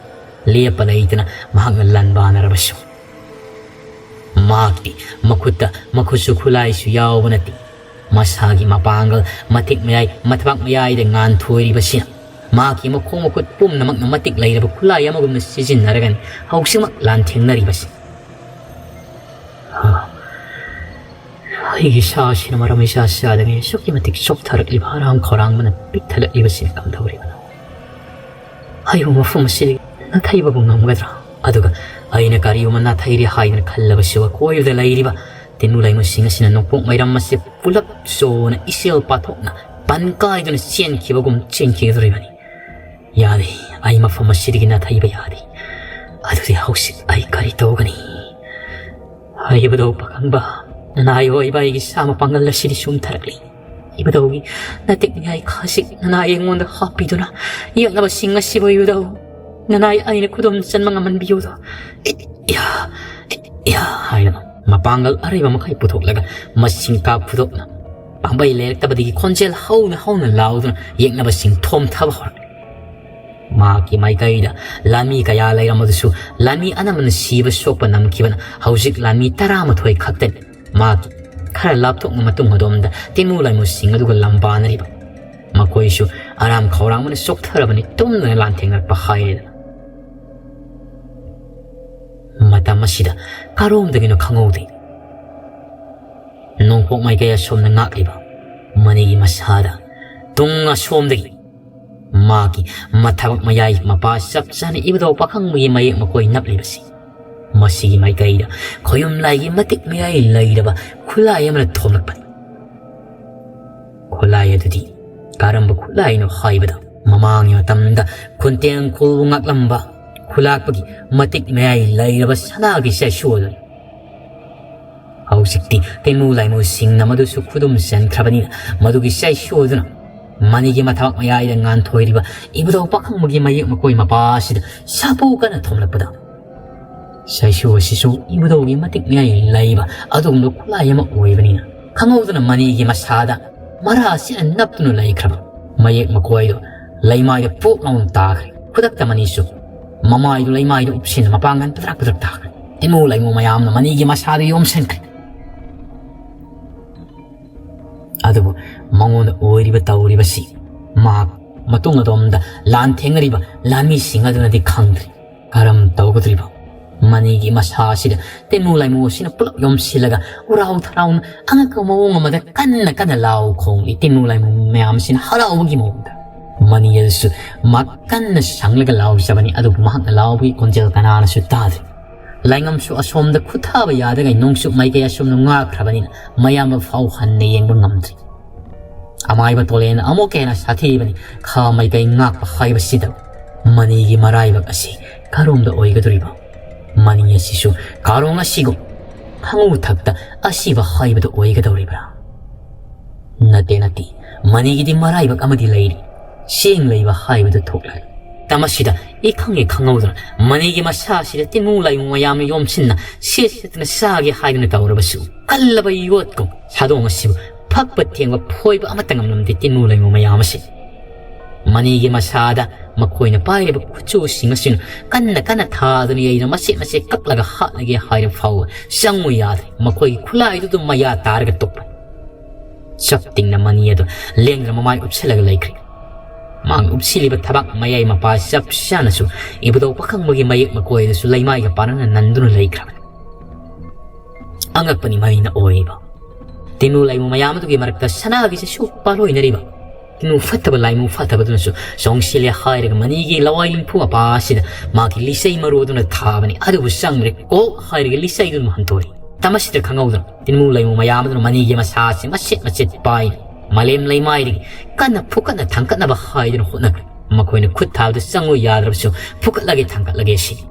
ꯂꯦꯞꯄ ꯂꯩꯇꯅ ꯃꯍꯥꯛꯅ ꯂꯥꯟꯕꯥꯟꯅꯔꯕꯁꯨ ꯃꯍꯥꯛꯇꯤ ꯃꯈꯨꯠꯇ ꯃꯈꯨꯠꯁꯨ ꯈꯨꯠꯂꯥꯏꯁꯨ ꯌꯥꯎꯕ ꯅꯠꯇꯦ꯫ ꯃꯁꯥꯒꯤ ꯃꯄꯥꯡꯒꯜ, ꯃꯇꯤꯛ ꯃꯌꯥꯏ, ꯃꯊꯕꯥꯛ ꯃꯌꯥꯏꯗ ꯉꯥꯟꯊꯣꯏꯔꯤꯕꯁꯤꯅ ꯃꯍꯥꯛꯀꯤ ꯃꯈꯣꯡ ꯃꯈꯨꯠ ꯄꯨꯝꯅꯃꯛꯅ ꯃꯇꯤꯛ ꯂꯩꯔꯕ ꯈꯨꯠꯂꯥꯏ ꯑꯃꯒꯨꯝꯅ ꯁꯤꯖꯤꯟꯅꯔꯒꯅꯤ ꯍꯧꯖꯤꯛꯃꯛ ꯂꯥꯟꯊꯦꯡꯅꯔꯤꯕꯁꯤ꯫ ꯑꯩꯒꯤ ꯁꯥꯁꯤꯅ ꯃꯔꯝ ꯏꯆꯥ ꯆꯥꯗꯉꯩ ꯑꯁꯨꯛꯀꯤ ꯃꯇꯤꯛ ꯆꯣꯛꯊꯔꯛꯂꯤꯕ, ꯍꯔꯥꯝ ꯈꯧꯔꯥꯡꯕꯅ ꯄꯤꯛꯊꯂꯛꯂꯤꯕꯁꯤꯅ ꯀꯝꯗꯧꯔꯤꯕꯅꯣ? ꯑꯩꯕꯨ ꯃꯐꯝ ꯑꯁꯤꯗꯒꯤ ꯅꯥꯊꯩꯕꯕꯨ ꯉꯝꯒꯗ꯭ꯔꯥ? ꯑꯗꯨꯒ ꯑꯩꯅ ꯀꯔꯤꯒꯨꯝꯕ ꯅꯥꯊꯩꯔꯦ ꯍꯥꯏꯗꯨꯅ ꯈꯜꯂꯕꯁꯨ, ꯑꯀꯣꯏꯕꯗ ꯂꯩꯔꯤꯕ ꯇꯤꯟꯃꯨ ꯂꯥꯏꯃꯨꯁꯤꯡ ꯑꯁꯤꯅ ꯅꯣꯡꯄꯣꯛ ꯃꯩꯔꯝ ꯑꯁꯤ ꯄꯨꯂꯞ ꯆꯣꯅ ꯏꯆꯦꯜ ꯄꯥꯊꯣꯛꯅ ꯄꯟ ꯀꯥꯏꯗꯨꯅ ꯆꯦꯟꯈꯤꯕꯒꯨꯝ ꯆꯦꯟꯈꯤꯒꯗꯧꯔꯤꯕꯅꯤ꯫ ꯌꯥꯗꯦ, ꯑꯩ ꯃꯐꯝ ꯑꯁꯤꯗꯒꯤ ꯅꯥꯊꯩꯕ ꯌꯥꯗꯦ꯫ ꯑꯗꯨꯗꯤ ꯍꯧꯖꯤꯛ ꯑꯩ ꯀꯔꯤ ꯇꯧꯒꯅꯤ? ꯍꯥꯏꯕꯗꯣ ꯄꯥꯈꯪꯕ, ꯅꯅꯥꯏ ꯑꯣꯏꯕ ꯑꯩꯒꯤ ꯁꯥ ꯃꯄꯥꯡꯒꯜ ꯑꯁꯤꯗꯤ ꯁꯨꯝꯊꯔꯛꯂꯤ꯫ ꯏꯕꯨꯙꯧꯒꯤ ꯅꯇꯤꯛ ꯃꯌꯥꯏ ꯈꯥꯁꯤꯛ ꯅꯅꯥꯏ ꯑꯩꯉꯣꯟꯗ ꯍꯥꯞꯄꯤꯗꯨꯅ ꯌꯦꯛꯅꯕꯁꯤꯡ ꯑꯁꯤꯕꯨ ꯏꯕꯨꯙꯧ, ꯅꯅꯥꯏ ꯑꯩꯅ ꯈꯨꯗꯨꯝ ꯆꯟꯕ ꯉꯝꯍꯟꯕꯤꯌꯨꯗꯣ꯫ ꯏꯌꯥ, ꯏꯌꯥ ꯍꯥꯏꯗꯨꯅ ꯃꯄꯥꯡꯒꯜ ꯑꯔꯩꯕ ꯃꯈꯩ ꯄꯨꯊꯣꯛꯂꯒ ꯃꯁꯤꯡ ꯀꯥꯞ ꯐꯨꯗꯣꯛꯅ ꯄꯥꯝꯕꯩ ꯂꯩꯔꯛꯇꯕꯗꯒꯤ ꯈꯣꯟꯖꯦꯜ ꯍꯧꯅ ꯍꯧꯅ ꯂꯥꯎꯗꯨꯅ ꯌꯦꯛꯅꯕꯁꯤꯡ ꯊꯣꯝꯊꯕ ꯍꯧꯔꯛꯂꯤ꯫ ꯃꯍꯥꯛꯀꯤ ꯃꯥꯏꯀꯩꯗ ꯂꯥꯟꯃꯤ ꯀꯌꯥ ꯂꯩꯔꯝꯕꯗꯨꯁꯨ ꯂꯥꯟꯃꯤ ꯑꯅꯝꯕꯅ ꯁꯤꯕ ꯁꯣꯛꯄ ꯅꯝꯈꯤꯕꯅ ꯍꯧꯖꯤꯛ ꯂꯥꯟꯃꯤ ꯇꯔꯥꯃꯥꯊꯣꯏ ꯈꯛꯇꯅꯤ꯫ ꯃꯍꯥꯛꯀꯤ ꯈꯔ ꯂꯥꯞꯊꯣꯛꯅ ꯃꯇꯨꯡ ꯑꯗꯣꯝꯗ ꯇꯤꯟꯃꯨ ꯂꯥꯏꯃꯨꯁꯤꯡ ꯑꯗꯨꯒ ꯂꯝꯕꯥꯅꯔꯤꯕ꯫ ꯃꯈꯣꯏꯁꯨ ꯑꯔꯥꯝ ꯈꯧꯔꯥꯡꯕꯅ ꯆꯣꯛꯊꯔꯕꯅꯤ, ꯇꯨꯝꯗꯅ ꯂꯥꯟꯊꯦꯡꯅꯔꯛꯄ ꯍꯥꯏꯔꯦꯗꯅ꯫ ꯃꯇꯝ ꯑꯁꯤꯗ ꯀꯔꯣꯝꯗꯒꯤꯅꯣ ꯈꯪꯍꯧꯗꯦ꯫ ꯅꯣꯡꯄꯣꯛ ꯃꯥꯏꯀꯩ ꯑꯁꯣꯝꯅ ꯉꯥꯛꯂꯤꯕ ꯃꯅꯤꯒꯤ ꯃꯁꯥꯗ ꯇꯨꯡ ꯑꯁꯣꯝꯗꯒꯤ ꯃꯥꯒꯤ ꯃꯊꯕꯛ ꯃꯌꯥꯏ ꯃꯄꯥ ꯆꯞ ꯆꯥꯅ ꯏꯕꯨꯙꯧ ꯄꯥꯈꯪꯕꯒꯤ ꯃꯌꯦꯛ ꯃꯈꯣꯏ ꯅꯞꯂꯤꯕꯁꯤ, ꯃꯁꯤꯒꯤ ꯃꯥꯏꯀꯩꯗ ꯈꯣꯌꯨꯝ ꯂꯥꯏꯒꯤ ꯃꯇꯤꯛ ꯃꯌꯥꯏ ꯂꯩꯔꯕ ꯈꯨꯠꯂꯥꯏ ꯑꯃꯅ ꯊꯣꯝꯂꯛꯄꯅꯤ꯫ ꯈꯨꯠꯂꯥꯏ ꯑꯗꯨꯗꯤ ꯀꯔꯝꯕ ꯈꯨꯠꯂꯥꯏꯅꯣ ꯍꯥꯏꯕꯗ, ꯃꯃꯥꯡꯒꯤ ꯃꯇꯝꯗ ꯈꯨꯟꯇꯦꯡ ꯈꯨꯜꯕꯨ ꯉꯥꯛꯂꯝꯕ ꯈꯨꯂꯥꯛꯄꯒꯤ ꯃꯇꯤꯛ ꯃꯌꯥꯏ ꯂꯩꯔꯕ ꯁꯅꯥꯒꯤ ꯆꯩꯁꯨ ꯑꯗꯨꯅꯤ꯫ ꯍꯧꯖꯤꯛꯇꯤ ꯇꯤꯟꯃꯨ ꯂꯥꯏꯃꯨꯁꯤꯡꯅ ꯃꯗꯨꯁꯨ ꯈꯨꯗꯨꯝ ꯆꯟꯈ꯭ꯔꯕꯅꯤꯅ, ꯃꯗꯨꯒꯤ ꯆꯩꯁꯨ ꯑꯗꯨꯅ ꯃꯅꯤꯒꯤ ꯃꯊꯕꯥꯛ ꯃꯌꯥꯏꯗ ꯉꯥꯟꯊꯣꯏꯔꯤꯕ ꯏꯕꯨꯙꯧ ꯄꯥꯈꯪꯕꯒꯤ ꯃꯌꯦꯛ ꯃꯀꯣꯏ ꯃꯄꯥ ꯑꯁꯤꯗ ꯁꯥꯐꯨ ꯀꯟꯅ ꯊꯣꯝꯂꯛꯄꯗ, ꯁꯥꯏꯁꯨ ꯑꯁꯤꯁꯨ ꯏꯕꯨꯙꯧꯒꯤ ꯃꯇꯤꯛ ꯃꯌꯥꯏ ꯂꯩꯕ ꯑꯗꯨꯒꯨꯝꯕ ꯈꯨꯠꯂꯥꯏ ꯑꯃ ꯑꯣꯏꯕꯅꯤꯅ, ꯈꯪꯍꯧꯗꯅ ꯃꯅꯤꯒꯤ ꯃꯁꯥꯗ ꯃꯔꯥ ꯑꯁꯤꯅ ꯅꯞꯇꯨꯅ ꯂꯩꯈ꯭ꯔꯕ ꯃꯌꯦꯛ ꯃꯀꯣꯏꯗꯣ ꯂꯩꯃꯥꯏꯗ ꯄꯣꯛ ꯂꯥꯎꯅ ꯇꯥꯈ꯭ꯔꯦ꯫ ꯈꯨꯗꯛꯇ ꯃꯅꯤꯁꯨ ꯃꯃꯥꯏꯗꯨ ꯂꯩꯃꯥꯏꯗ ꯎꯞꯁꯤꯟꯅ ꯃꯄꯥꯡꯒꯜ ꯄꯗ꯭ꯔꯛ ꯄꯗ꯭ꯔꯛ ꯇꯥꯈ꯭ꯔꯦ꯫ ꯇꯤꯃꯨ ꯂꯩꯃꯨ ꯃꯌꯥꯝꯅ ꯃꯅꯤꯒꯤ ꯃꯁꯥꯗꯨ ꯌꯣꯝꯁꯤꯟꯈ꯭ꯔꯦ꯫ ꯑꯗꯨꯕꯨ ꯃꯉꯣꯟꯗ ꯑꯣꯏꯔꯤꯕ ꯇꯧꯔꯤꯕꯁꯤ ꯃꯍꯥꯛ ꯃꯇꯨꯡ ꯑꯗꯣꯝꯗ ꯂꯥꯟ ꯊꯦꯡꯅꯔꯤꯕ ꯂꯥꯟꯃꯤꯁꯤꯡ ꯑꯗꯨꯅꯗꯤ ꯈꯪꯗ꯭ꯔꯤ꯫ ꯀꯔꯝ ꯇꯧꯒꯗꯧꯔꯤꯕ? ꯃꯅꯤꯒꯤ ꯃꯁꯥ ꯑꯁꯤꯗ ꯇꯤꯟꯃꯨ ꯂꯥꯏꯃꯨ ꯑꯁꯤꯅ ꯄꯨꯂꯞ ꯌꯣꯝꯁꯤꯜꯂꯒ ꯎꯔꯥꯎ ꯊꯔꯥꯎꯅ ꯑꯉꯛꯄ ꯃꯑꯣꯡ ꯑꯃꯗ ꯀꯟꯅ ꯀꯟꯅ ꯂꯥꯎ ꯈꯣꯡꯂꯤ꯫ ꯇꯤꯟꯃꯨ ꯂꯥꯏꯃꯨ ꯃꯌꯥꯝ ꯑꯁꯤꯅ ꯍꯔꯥꯎꯕꯒꯤ ꯃꯑꯣꯡꯗ ꯃꯅꯤ ꯑꯗꯨꯁꯨ ꯃꯍꯥꯛ ꯀꯟꯅ ꯁꯪꯂꯒ ꯂꯥꯎꯖꯕꯅꯤ꯫ ꯑꯗꯨꯕꯨ ꯃꯍꯥꯛꯅ ꯂꯥꯎꯕꯒꯤ ꯈꯣꯟꯖꯦꯜ ꯀꯅꯥꯅꯁꯨ ꯇꯥꯗ꯭ꯔꯤ꯫ ꯂꯥꯏꯉꯝꯁꯨ ꯑꯁꯣꯝꯗ ꯈꯨꯠ ꯊꯥꯕ ꯌꯥꯗ꯭ꯔꯤꯉꯩ ꯅꯣꯡꯆꯨꯞ ꯃꯥꯏꯀꯩ ꯑꯁꯣꯝꯗ ꯉꯥꯛꯈ꯭ꯔꯕꯅꯤꯅ ꯃꯌꯥꯝꯕ ꯐꯥꯎ ꯍꯟꯅ ꯌꯦꯡꯕ ꯉꯝꯗ꯭ꯔꯤ꯫ ꯑꯃꯥꯏꯕ ꯇꯣꯂꯦꯟ ꯑꯃꯨꯛꯀ ꯍꯦꯟꯅ ꯁꯥꯊꯤꯕꯅꯤ꯫ ꯈꯥ ꯃꯥꯏꯀꯩ ꯉꯥꯛꯄ ꯍꯥꯏꯕꯁꯤꯗ ꯃꯅꯤꯒꯤ ꯃꯔꯥꯏꯕꯛ ꯑꯁꯤ ꯀꯔꯣꯝꯗ ꯑꯣꯏꯒꯗꯧꯔꯤꯕ? ꯃꯅꯤ ꯑꯁꯤꯁꯨ ꯀꯥꯔꯣꯡ ꯑꯁꯤꯒꯨꯝ ꯈꯪꯉꯨ ꯊꯛꯇ ꯑꯁꯤꯕ ꯍꯥꯏꯕꯗꯨ ꯑꯣꯏꯒꯗꯧꯔꯤꯕ꯭ꯔꯥ? ꯅꯠꯇꯦ, ꯅꯠꯇꯦ, ꯃꯅꯤꯒꯤꯗꯤ ꯃꯔꯥꯏꯕꯛ ꯑꯃꯗꯤ ꯂꯩꯔꯤ꯫ ꯆꯦꯡ ꯂꯩꯕ ꯍꯥꯏꯕꯗꯨ ꯊꯣꯛꯂꯦ꯫ ꯇꯃꯁꯤꯗ ꯏꯈꯪ ꯍꯦꯛ ꯈꯪꯍꯧꯗꯅ ꯃꯅꯤꯒꯤ ꯃꯁꯥ ꯑꯁꯤꯗ ꯇꯤꯟꯃꯨ ꯂꯥꯏꯃꯨ ꯃꯌꯥꯝꯅ ꯌꯣꯝꯁꯤꯟꯅ ꯁꯦꯠ ꯁꯦꯠꯇꯅ ꯆꯥꯒꯦ ꯍꯥꯏꯗꯨꯅ ꯇꯧꯔꯕꯁꯨ, ꯀꯜꯂꯕ ꯌꯣꯠꯀꯨꯝ ꯁꯥꯗꯣꯡ ꯑꯁꯤꯕꯨ ꯐꯛꯄ ꯊꯦꯡꯕ ꯐꯣꯏꯕ ꯑꯃꯠꯇ ꯉꯝꯂꯝꯗꯦ ꯇꯤꯟꯃꯨ ꯂꯥꯏꯃꯨ ꯃꯌꯥꯝ ꯑꯁꯤ꯫ ꯃꯅꯤꯒꯤ ꯃꯁꯥꯗ ꯃꯈꯣꯏꯅ ꯄꯥꯏꯔꯤꯕ ꯈꯨꯠꯆꯨꯁꯤꯡ ꯑꯁꯤꯅ ꯀꯟꯅ ꯀꯟꯅ ꯊꯥꯗꯨꯅ ꯌꯩꯗꯨꯅ ꯃꯆꯦꯠ ꯃꯆꯦꯠ ꯀꯛꯂꯒ ꯍꯥꯠꯂꯒꯦ ꯍꯥꯏꯔꯕ ꯐꯥꯎꯕ ꯆꯪꯉꯨ ꯌꯥꯗ꯭ꯔꯦ꯫ ꯃꯈꯣꯏꯒꯤ ꯈꯨꯠꯂꯥꯏꯗꯨꯗ ꯃꯌꯥ ꯇꯥꯔꯒ ꯇꯣꯛꯄ꯫ ꯆꯞ ꯇꯤꯡꯅ ꯃꯅꯤ ꯑꯗꯨ ꯂꯦꯡꯗꯅ ꯃꯃꯥꯏ ꯎꯞꯁꯤꯜꯂꯒ ꯂꯩꯈ꯭ꯔꯦ꯫ ꯃꯥꯡ ꯎꯞꯁꯤꯜꯂꯤꯕ ꯊꯕꯥꯛ ꯃꯌꯥꯏ ꯃꯄꯥ ꯆꯞ ꯆꯥꯅꯁꯨ ꯏꯕꯨꯙꯧ ꯄꯥꯈꯪꯕꯒꯤ ꯃꯌꯦꯛ ꯃꯀꯣꯏꯗꯁꯨ ꯂꯩꯃꯥꯏꯒ ꯄꯥꯅꯅ ꯅꯟꯗꯨꯅ ꯂꯩꯈ꯭ꯔꯕꯅꯤ꯫ ꯑꯉꯛꯄꯅꯤ ꯃꯅꯤꯅ ꯑꯣꯏꯔꯤꯕ꯫ ꯇꯤꯟꯃꯨ ꯂꯥꯏꯃꯨ ꯃꯌꯥꯝ ꯑꯗꯨꯒꯤ ꯃꯔꯛꯇ ꯁꯅꯥꯒꯤ ꯆꯩꯁꯨ ꯄꯥꯂꯣꯏꯅꯔꯤꯕ ꯇꯤꯟꯃꯨ ꯐꯠꯇꯕ ꯂꯥꯏꯃꯨ ꯐꯠꯇꯕꯗꯨꯅꯁꯨ ꯆꯣꯡꯁꯤꯜꯂꯦ ꯍꯥꯏꯔꯒ ꯃꯅꯤꯒꯤ ꯂꯋꯥꯏ ꯂꯤꯟꯐꯨ ꯃꯄꯥ ꯑꯁꯤꯗ ꯃꯥꯒꯤ ꯂꯤꯆꯩ ꯃꯔꯨꯗꯨꯅ ꯊꯥꯕꯅꯤ꯫ ꯑꯗꯨꯕꯨ ꯆꯪꯗ꯭ꯔꯦ꯫ ꯀꯣꯛ ꯍꯥꯏꯔꯒ ꯂꯤꯆꯩꯗꯨꯅ ꯍꯟꯗꯣꯔꯛꯏ꯫ ꯇꯃꯁꯤꯗ ꯈꯪꯍꯧꯗꯅ ꯇꯤꯟꯃꯨ ꯂꯩꯃꯨ ꯃꯌꯥꯝ ꯑꯗꯨꯅ ꯃꯅꯤꯒꯤ ꯃꯁꯥ ꯑꯁꯤ ꯃꯆꯦꯠ ꯃꯆꯦꯠ ꯄꯥꯏꯔꯤ꯫ ꯃꯥꯂꯦꯝ ꯂꯩꯃꯥꯏꯗꯒꯤ ꯀꯟꯅ ꯐꯨꯀꯠꯅ ꯊꯥꯡꯀꯠꯅꯕ ꯍꯥꯏꯗꯨꯅ ꯍꯣꯠꯅꯈ꯭ꯔꯦ꯫ ꯃꯈꯣꯏꯅ ꯈꯨꯠ ꯊꯥꯕꯗ ꯆꯪꯉꯨ ꯌꯥꯗ꯭ꯔꯕꯁꯨ ꯐꯨꯀꯠꯂꯒꯦ ꯊꯥꯡꯀꯠꯂꯒꯦ ꯁꯤꯅꯤ꯫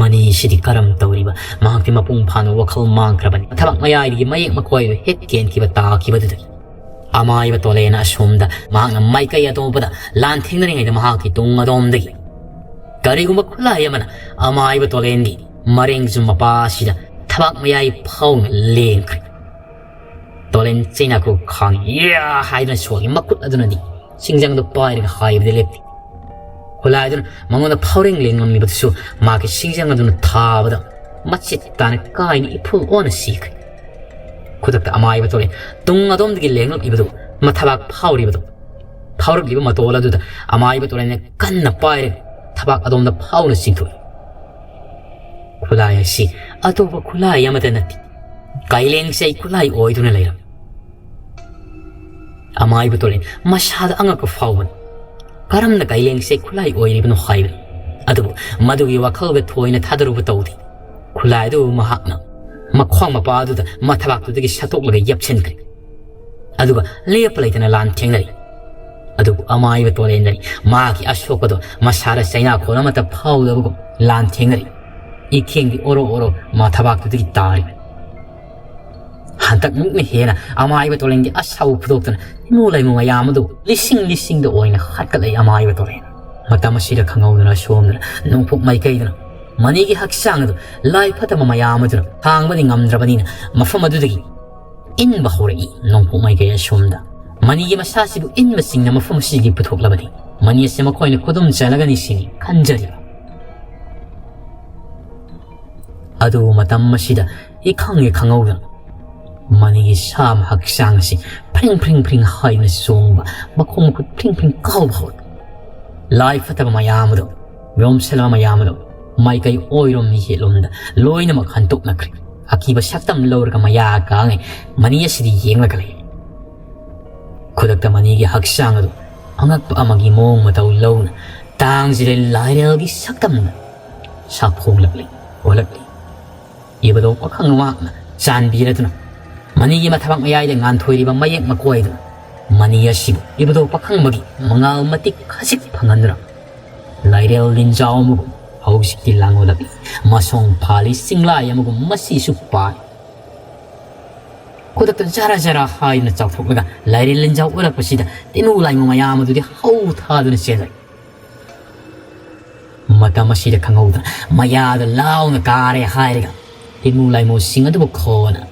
ꯃꯅꯤꯁꯤꯗꯤ ꯀꯔꯝ ꯇꯧꯔꯤꯕ? ꯃꯍꯥꯛꯇꯤ ꯃꯄꯨꯡ ꯐꯥꯅ ꯋꯥꯈꯜ ꯃꯥꯡꯈ꯭ꯔꯕꯅꯤ꯫ ꯊꯕꯛ ꯃꯌꯥꯏꯗꯒꯤ ꯃꯌꯦꯛ ꯃꯀꯣꯏꯗꯨ ꯍꯦꯛ ꯀꯦꯟꯈꯤꯕ ꯇꯥꯈꯤꯕꯗꯨꯗꯒꯤ꯫ ꯑꯃꯥꯏꯕ ꯇꯣꯂꯦꯟꯅ ꯑꯁꯣꯝꯗ ꯃꯍꯥꯛꯅ ꯃꯥꯏꯀꯩ ꯑꯇꯣꯞꯄꯗ ꯂꯥꯟ ꯊꯦꯡꯅꯔꯤꯉꯩꯗ ꯃꯍꯥꯛꯀꯤ ꯇꯨꯡ ꯑꯗꯣꯝꯗꯒꯤ ꯀꯔꯤꯒꯨꯝꯕ ꯈꯨꯠꯂꯥꯏ ꯑꯃꯅ ꯑꯃꯥꯏꯕ ꯇꯣꯂꯦꯟꯒꯤ ꯃꯔꯦꯡꯖꯨꯝ ꯃꯄꯥ ꯑꯁꯤꯗ ꯊꯕꯥꯛ ꯃꯌꯥꯏ ꯐꯥꯎꯅ ꯂꯦꯡꯈ꯭ꯔꯦ꯫ ꯇꯣꯂꯦꯟ ꯆꯩꯅꯥꯈꯣꯛ ꯈꯥꯡ ꯌꯥ ꯍꯥꯏꯗꯨꯅ ꯁꯣꯛꯏ꯫ ꯃꯈꯨꯠ ꯑꯗꯨꯅꯗꯤ ꯁꯤꯡꯖꯪꯗꯨ ꯄꯥꯏꯔꯒ ꯍꯥꯏꯕꯗꯤ ꯂꯦꯞꯇꯦ꯫ ꯈꯨꯠꯂꯥꯏ ꯑꯗꯨꯅ ꯃꯉꯣꯟꯗ ꯐꯥꯎꯔꯦꯡ ꯂꯦꯡꯂꯝꯂꯤꯕꯗꯨꯁꯨ ꯃꯍꯥꯛꯀꯤ ꯁꯤꯡꯖꯪ ꯑꯗꯨꯅ ꯊꯥꯕꯗ ꯃꯆꯦꯠ ꯇꯥꯅ ꯀꯥꯏꯅ ꯏꯐꯨꯜ ꯑꯣꯟꯅ ꯁꯤꯈ꯭ꯔꯦ꯫ ꯈꯨꯗꯛꯇ ꯑꯃꯥꯏꯕ ꯇꯣꯂꯦꯟ ꯇꯨꯡ ꯑꯗꯣꯝꯗꯒꯤ ꯂꯦꯡꯂꯛꯂꯤꯕꯗꯨ ꯃꯊꯕꯥꯛ ꯐꯥꯎꯔꯤꯕꯗꯨ ꯐꯥꯎꯔꯛꯂꯤꯕ ꯃꯇꯣꯜ ꯑꯗꯨꯗ ꯑꯃꯥꯏꯕ ꯇꯣꯂꯦꯟꯅ ꯀꯟꯅ ꯄꯥꯏꯔꯒ ꯊꯕꯥꯛ ꯑꯗꯣꯝꯗ ꯐꯥꯎꯅ ꯆꯤꯡꯊꯣꯛꯏ꯫ ꯈꯨꯠꯂꯥꯏ ꯑꯁꯤ ꯑꯇꯣꯞꯄ ꯈꯨꯠꯂꯥꯏ ꯑꯃꯠꯇ ꯅꯠꯇꯦ, ꯀꯥꯏꯂꯦꯡꯁꯩ ꯈꯨꯠꯂꯥꯏ ꯑꯣꯏꯗꯨꯅ ꯂꯩꯔꯝꯃꯤ꯫ ꯑꯃꯥꯏꯕ ꯇꯣꯂꯦꯟ ꯃꯁꯥꯗ ꯑꯉꯛꯄ ꯐꯥꯎꯕꯅꯤ꯫ ꯀꯔꯝꯅ ꯀꯥꯏꯂꯦꯡꯁꯩ ꯈꯨꯠꯂꯥꯏ ꯑꯣꯏꯔꯤꯕꯅꯣ ꯍꯥꯏꯕꯅꯤ꯫ ꯑꯗꯨꯕꯨ ꯃꯗꯨꯒꯤ ꯋꯥꯈꯜꯒ ꯊꯣꯏꯅ ꯊꯥꯗꯔꯨꯕ ꯇꯧꯗꯦ꯫ ꯈꯨꯠꯂꯥꯏ ꯑꯗꯨꯕꯨ ꯃꯍꯥꯛꯅ ꯃꯈ꯭ꯋꯥꯡ ꯃꯄꯥ ꯑꯗꯨꯗ ꯃꯊꯕꯥꯛꯇꯨꯗꯒꯤ ꯁꯠꯇꯣꯛꯂꯒ ꯌꯦꯞꯁꯤꯟꯈ꯭ꯔꯦ꯫ ꯑꯗꯨꯒ ꯂꯦꯞꯄ ꯂꯩꯇꯅ ꯂꯥꯟ ꯊꯦꯡꯅꯔꯤ꯫ ꯑꯗꯨꯕꯨ ꯑꯃꯥꯏꯕ ꯇꯣꯂꯦꯟꯗꯗꯤ ꯃꯍꯥꯛꯀꯤ ꯑꯁꯣꯛꯄꯗꯣ ꯃꯁꯥꯗ ꯆꯩꯅꯥꯈꯣꯟ ꯑꯃꯠꯇ ꯐꯥꯎꯗꯕꯒꯨꯝ ꯂꯥꯟ ꯊꯦꯡꯅꯔꯤ꯫ ꯏꯈꯦꯡꯗꯤ ꯑꯣꯔꯣ ꯑꯣꯔꯣ ꯃꯊꯕꯥꯛꯇꯨꯗꯒꯤ ꯇꯥꯔꯤ꯫ ꯍꯟꯗꯛ ꯃꯨꯛꯅ ꯍꯦꯟꯅ ꯑꯃꯥꯏꯕ ꯇꯣꯂꯦꯟꯒꯤ ꯑꯁꯥꯎꯕ ꯐꯨꯗꯣꯛꯇꯨꯅ ꯏꯃꯨ ꯂꯩꯃꯨ ꯃꯌꯥꯝ ꯑꯗꯨ ꯂꯤꯁꯤꯡ ꯂꯤꯁꯤꯡꯗ ꯑꯣꯏꯅ ꯍꯥꯠꯀꯠꯂꯛꯏ ꯑꯃꯥꯏꯕ ꯇꯣꯂꯦꯟ꯫ ꯃꯇꯝ ꯑꯁꯤꯗ ꯈꯪꯍꯧꯗꯅ ꯑꯁꯣꯝꯗꯅ ꯅꯣꯡꯄꯣꯛ ꯃꯥꯏꯀꯩꯗꯅ ꯃꯅꯤꯒꯤ ꯍꯛꯆꯥꯡ ꯑꯗꯨ ꯂꯥꯏ ꯐꯠꯇꯕ ꯃꯌꯥꯝ ꯑꯗꯨꯅ ꯊꯥꯡꯕꯗꯤ ꯉꯝꯗ꯭ꯔꯕꯅꯤꯅ ꯃꯐꯝ ꯑꯗꯨꯗꯒꯤ ꯏꯟꯕ ꯍꯧꯔꯛꯏ꯫ ꯅꯣꯡꯄꯣꯛ ꯃꯥꯏꯀꯩ ꯑꯁꯣꯝꯗ ꯃꯅꯤꯒꯤ ꯃꯁꯥꯁꯤꯕꯨ ꯏꯟꯕ ꯆꯤꯡꯅ ꯃꯐꯝ ꯑꯁꯤꯒꯤ ꯄꯨꯊꯣꯛꯂꯕꯅꯤ꯫ ꯃꯅꯤ ꯑꯁꯤ ꯃꯈꯣꯏꯅ ꯈꯨꯗꯨꯝ ꯆꯜꯂꯒꯅꯤ ꯁꯤꯅꯤ ꯈꯟꯖꯔꯤꯕ꯫ ꯑꯗꯨꯕꯨ ꯃꯇꯝ ꯑꯁꯤꯗ ꯏꯈꯪ ꯍꯦꯛ ꯈꯪꯍꯧꯗꯅ ꯃꯅꯤꯒꯤ ꯁꯥ ꯑꯃ ꯍꯛꯆꯥꯡ ꯑꯁꯤ ꯐ꯭ꯔꯤꯡ ꯐ꯭ꯔꯤꯡ ꯐ꯭ꯔꯤꯡ ꯍꯥꯏꯗꯨꯅ ꯆꯣꯡꯕ, ꯃꯈꯣꯡ ꯃꯈꯨꯠ ꯐ꯭ꯔꯤꯡ ꯐ꯭ꯔꯤꯡ ꯀꯥꯎꯕ ꯍꯧꯔꯛꯏ꯫ ꯂꯥꯏ ꯐꯠꯇꯕ ꯃꯌꯥꯝ ꯑꯗꯣ, ꯃꯤꯔꯣꯝ ꯁꯦꯂꯥ ꯃꯌꯥꯝ ꯑꯗꯣ ꯃꯥꯏꯀꯩ ꯑꯣꯏꯔꯣꯝ ꯌꯦꯠꯂꯣꯝꯗ ꯂꯣꯏꯅꯃꯛ ꯍꯟꯗꯣꯛꯅꯈ꯭ꯔꯦ꯫ ꯑꯀꯤꯕ ꯁꯛꯇꯝ ꯂꯧꯔꯒ ꯃꯌꯥ ꯀꯥꯡꯉꯩ ꯃꯅꯤ ꯑꯁꯤꯗ ꯌꯦꯡꯂꯒ ꯂꯩ꯫ ꯈꯨꯗꯛꯇ ꯃꯅꯤꯒꯤ ꯍꯛꯆꯥꯡ ꯑꯗꯨ ꯑꯉꯛꯄ ꯑꯃꯒꯤ ꯃꯑꯣꯡ ꯃꯇꯧ ꯂꯧꯅ ꯇꯥꯡꯖꯤꯗ ꯂꯥꯏꯔꯦꯜꯒꯤ ꯁꯛꯇꯝꯅ ꯁꯥꯐꯣꯡꯂꯛꯂꯤ, ꯑꯣꯜꯂꯛꯂꯤ꯫ ꯏꯕꯗꯣ ꯄꯥꯈꯪ ꯃꯍꯥꯛꯅ ꯆꯥꯟꯕꯤꯔꯗꯨꯅ ꯃꯅꯤꯒꯤ ꯃꯊꯕꯥꯛ ꯃꯌꯥꯏꯗ ꯉꯥꯟꯊꯣꯏꯔꯤꯕ ꯃꯌꯦꯛ ꯃꯀꯣꯏꯗꯨꯅ ꯃꯅꯤ ꯑꯁꯤꯕꯨ ꯏꯕꯗꯣ ꯄꯥꯈꯪꯕꯒꯤ ꯃꯉꯥꯜ ꯃꯇꯤꯛ ꯈꯖꯤꯛ ꯐꯪꯍꯟꯗꯨꯅ ꯂꯥꯏꯔꯦꯜ ꯂꯤꯟꯖꯥꯎ ꯑꯃꯒꯨꯝ ꯍꯧꯖꯤꯛꯇꯤ ꯂꯥꯡꯂꯣꯂꯛꯂꯤ꯫ ꯃꯁꯣꯡ ꯐꯥꯜꯂꯤ, ꯆꯤꯡꯂꯥꯏ ꯑꯃꯒꯨꯝ ꯃꯁꯤꯁꯨ ꯄꯥꯜꯂꯤ꯫ ꯈꯨꯗꯛꯇ ꯖꯔ ꯖꯔ ꯍꯥꯏꯗꯨꯅ ꯆꯥꯎꯊꯣꯛꯂꯒ ꯂꯥꯏꯔꯦꯟ ꯂꯤꯟꯖꯥꯎ ꯑꯣꯜꯂꯛꯄꯁꯤꯗ ꯇꯦꯅꯨ ꯂꯥꯏꯃꯨ ꯃꯌꯥꯝ ꯑꯗꯨꯗꯤ ꯍꯧ ꯊꯥꯗꯨꯅ ꯆꯦꯜꯂꯛꯏ꯫ ꯃꯇꯝ ꯑꯁꯤꯗ ꯈꯪꯍꯧꯗꯅ ꯃꯌꯥꯗ ꯂꯥꯎꯅ ꯀꯥꯔꯦ ꯍꯥꯏꯔꯒ ꯇꯦꯅꯨ ꯂꯥꯏꯃꯨꯁꯤꯡ ꯑꯗꯨꯕꯨ ꯈꯣꯟꯅ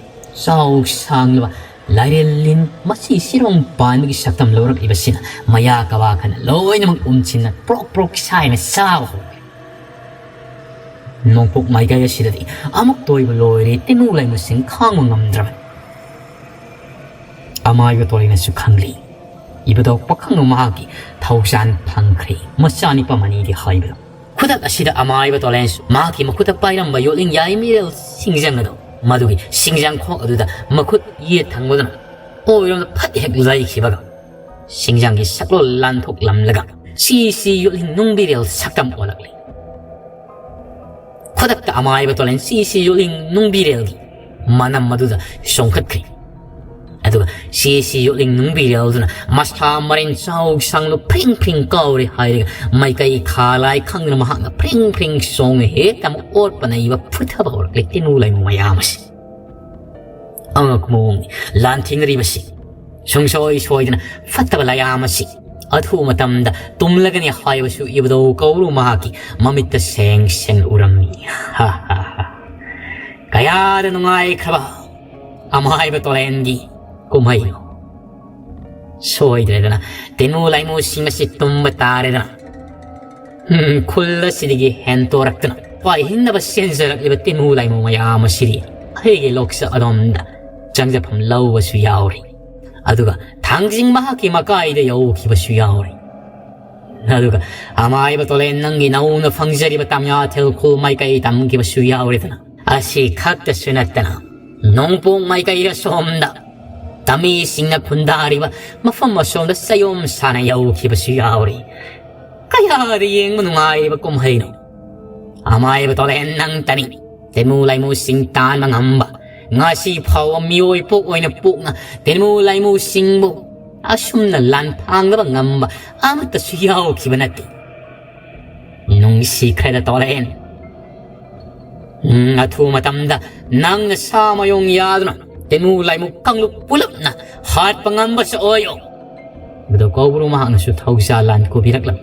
ꯆꯥꯎ ꯁꯥꯡꯂꯕ ꯂꯥꯏꯔꯦꯟ ꯂꯤꯟ ꯃꯁꯤ ꯁꯤꯔꯣꯡ ꯄꯥꯟꯕꯒꯤ ꯁꯛꯇꯝ ꯂꯧꯔꯛꯂꯤꯕꯁꯤꯅ ꯃꯌꯥ ꯀꯋꯥ ꯈꯅ ꯂꯣꯏꯅꯃꯛ ꯎꯝꯁꯤꯟꯅ ꯄ꯭ꯔꯣꯛ ꯄ꯭ꯔꯣꯛ ꯁꯥꯏꯅ ꯆꯥꯕ ꯍꯧꯔꯦ꯫ ꯅꯣꯡꯄꯣꯛ ꯃꯥꯏꯀꯩ ꯑꯁꯤꯗꯗꯤ ꯑꯃꯨꯛꯇ ꯑꯣꯏꯕ ꯂꯣꯏꯔꯦ ꯇꯦꯅꯨ ꯂꯥꯏꯃꯨꯁꯤꯡ ꯈꯥꯡꯕ ꯉꯝꯗ꯭ꯔꯕꯅꯤ꯫ ꯑꯃꯥꯏꯕ ꯇꯣꯔꯦꯅꯁꯨ ꯈꯪꯂꯤ꯫ ꯏꯕꯗꯧ ꯄꯥꯈꯪꯅ ꯃꯍꯥꯛꯀꯤ ꯊꯧꯖꯥꯟ ꯐꯪꯈ꯭ꯔꯦ꯫ ꯃꯆꯥꯅꯤꯄꯥ ꯃꯅꯤꯗꯤ ꯍꯥꯏꯕꯗ ꯈꯨꯗꯛ ꯑꯁꯤꯗ ꯑꯃꯥꯏꯕ ꯇꯣꯂꯦꯟꯁꯨ ꯃꯍꯥꯛꯀꯤ ꯃꯈꯨꯠꯇ ꯄꯥꯏꯔꯝꯕ ꯌꯣꯠꯂꯤꯡ ꯌꯥꯏꯃꯤꯔꯦꯜ ꯁꯤꯡꯖꯪ ꯑꯗꯨ ꯃꯗꯨꯒꯤ ꯁꯤꯡꯖꯪ ꯈꯣꯛ ꯑꯗꯨꯗ ꯃꯈꯨꯠ ꯌꯦꯠ ꯊꯪꯕꯗꯨꯅ ꯑꯣꯏꯔꯣꯝꯗ ꯐꯠ ꯍꯦꯛ ꯂꯩꯈꯤꯕꯒ ꯁꯤꯡꯖꯪꯒꯤ ꯁꯛꯂꯣꯜ ꯂꯥꯟꯊꯣꯛꯂꯝꯂꯒ ꯁꯤ ꯁꯤ ꯌꯣꯠꯂꯤꯡ ꯅꯨꯡꯕꯤꯔꯦꯜ ꯁꯛꯇꯝ ꯑꯣꯜꯂꯛꯂꯤ꯫ ꯈꯨꯗꯛꯇ ꯑꯃꯥꯏꯕ ꯇꯣꯂꯦꯟ ꯁꯤ ꯁꯤ ꯌꯣꯠꯂꯤꯡ ꯅꯨꯡꯕꯤꯔꯦꯜꯒꯤ ꯃꯅꯝ ꯑꯗꯨꯗ ꯆꯣꯡꯈꯠꯈ꯭ꯔꯤ꯫ ꯑꯗꯨꯒ ꯁꯤ ꯁꯤ ꯌꯣꯠꯂꯤꯡ ꯅꯨꯡꯕꯤꯔꯦꯜꯗꯨꯅ ꯃꯁꯥ ꯃꯔꯦꯟ ꯆꯥꯎ ꯁꯥꯡꯅ ꯐ꯭ꯔꯤꯡ ꯐ꯭ꯔꯤꯡ ꯀꯥꯎꯔꯦ ꯍꯥꯏꯔꯒ ꯃꯥꯏꯀꯩ ꯈꯥ ꯂꯥꯏ ꯈꯪꯗꯅ ꯃꯍꯥꯛꯅ ꯐ꯭ꯔꯤꯡ ꯐ꯭ꯔꯤꯡ ꯆꯣꯡꯉꯦ ꯍꯦꯛꯇ ꯑꯃꯨꯛ ꯑꯣꯠꯄ ꯅꯩꯕ ꯐꯨꯊꯕ ꯍꯧꯔꯛꯂꯦ ꯇꯦꯅꯨ ꯂꯩꯃꯨ ꯃꯌꯥꯝ ꯑꯁꯤ꯫ ꯑꯉꯛꯄ ꯃꯑꯣꯡꯅꯤ ꯂꯥꯟꯊꯦꯡꯅꯔꯤꯕꯁꯤ꯫ ꯁꯨꯡꯁꯣꯏ ꯁꯣꯏꯗꯅ ꯐꯠꯇꯕ ꯂꯥꯏꯌꯥꯝ ꯑꯁꯤ ꯑꯊꯨꯕ ꯃꯇꯝꯗ ꯇꯨꯝꯂꯒꯅꯤ ꯍꯥꯏꯕꯁꯨ ꯏꯕꯨꯙꯧ ꯀꯧꯕ꯭ꯔꯨ ꯃꯍꯥꯛꯀꯤ ꯃꯃꯤꯠꯇ ꯁꯦꯡ ꯁꯦꯡꯅ ꯎꯔꯝꯃꯤ꯫ ꯍꯥ, ꯍꯥ, ꯍꯥ꯫ ꯀꯌꯥꯗ ꯅꯨꯡꯉꯥꯏꯈ꯭ꯔꯕ ꯑꯃꯥꯏꯕ ꯇꯣꯂꯦꯟꯒꯤ ꯀꯨꯝꯍꯩꯅꯣ꯫ ꯁꯣꯏꯗ꯭ꯔꯦꯗꯅ ꯇꯦꯅꯨ ꯂꯥꯏꯃꯨꯁꯤꯡ ꯑꯁꯤ ꯇꯨꯝꯕ ꯇꯥꯔꯦꯗꯅ꯫ ꯎꯝ, ꯈꯨꯜ ꯑꯁꯤꯗꯒꯤ ꯍꯦꯟꯇꯣꯔꯛꯇꯨꯅ ꯄꯥꯏꯍꯤꯡꯅꯕ ꯆꯦꯟꯖꯔꯛꯂꯤꯕ ꯇꯦꯅꯨ ꯂꯥꯏꯃꯨ ꯃꯌꯥꯝ ꯑꯁꯤꯗꯤ ꯑꯩꯒꯤ ꯂꯣꯛꯆ ꯑꯗꯣꯝꯗ ꯆꯪꯖꯐꯝ ꯂꯧꯕꯁꯨ ꯌꯥꯎꯔꯤ꯫ ꯑꯗꯨꯒ ꯊꯥꯡꯖꯤꯡ ꯃꯍꯥꯛꯀꯤ ꯃꯀꯥꯏꯗ ꯌꯧꯈꯤꯕꯁꯨ ꯌꯥꯎꯔꯤ꯫ ꯑꯗꯨꯒ ꯑꯃꯥꯏꯕ ꯇꯣꯂꯦꯟ ꯅꯪꯒꯤ ꯅꯧꯅ ꯐꯪꯖꯔꯤꯕ ꯇꯝꯌꯥꯊꯦꯜ ꯈꯨꯜ ꯃꯥꯏꯀꯩ ꯇꯝꯈꯤꯕꯁꯨ ꯌꯥꯎꯔꯤꯗꯅ꯫ ꯑꯁꯤ ꯈꯛꯇꯁꯨ ꯅꯠꯇꯅ ꯅꯣꯡꯄꯣꯛ ꯃꯥꯏꯀꯩ ꯑꯁꯣꯝꯗ ꯇꯃꯤꯁꯤꯡꯅ ꯈꯨꯟꯗꯥꯔꯤꯕ ꯃꯐꯝ ꯑꯁꯣꯝꯗ ꯆꯌꯣꯝ ꯁꯥꯅ ꯌꯧꯈꯤꯕꯁꯨ ꯌꯥꯎꯔꯤ꯫ ꯀꯌꯥꯗ ꯌꯦꯡꯕ ꯅꯨꯡꯉꯥꯏꯔꯤꯕ ꯀꯨꯝꯍꯩꯅꯣ! ꯑꯃꯥꯏꯕ ꯇꯣꯂꯦꯟ ꯅꯪꯇꯅꯤ ꯇꯦꯅꯨ ꯂꯥꯏꯃꯨꯁꯤꯡ ꯇꯥꯟꯕ ꯉꯝꯕ꯫ ꯉꯁꯤ ꯐꯥꯎꯕ ꯃꯤꯑꯣꯏ ꯄꯣꯛ ꯑꯣꯏꯅ ꯄꯣꯛꯅ ꯇꯦꯅꯨ ꯂꯥꯏꯃꯨꯁꯤꯡꯕꯨ ꯑꯁꯨꯝꯅ ꯂꯥꯟꯐꯥꯡꯗꯕ ꯉꯝꯕ ꯑꯃꯠꯇꯁꯨ ꯌꯥꯎꯈꯤꯕ ꯅꯠꯇꯦ꯫ ꯅꯨꯡꯁꯤꯈ꯭ꯔꯦꯗ ꯇꯣꯂꯦꯟ꯫ ꯎꯝ, ꯑꯊꯨꯕ ꯃꯇꯝꯗ ꯅꯪꯅ ꯁꯥ ꯃꯌꯣꯡ ꯌꯥꯗꯨꯅ ꯇꯦꯃꯨ ꯂꯥꯏꯃꯨ ꯀꯥꯡꯂꯨꯞ ꯄꯨꯂꯞꯅ ꯍꯥꯠꯄ ꯉꯝꯕꯁꯨ ꯑꯣꯏꯌꯣ꯫ ꯃꯗꯨ ꯀꯧꯕ꯭ꯔꯨ ꯃꯍꯥꯛꯅꯁꯨ ꯊꯧꯖꯥꯜ ꯂꯥꯟ ꯀꯨꯕꯤꯔꯛꯂꯝꯃꯤ꯫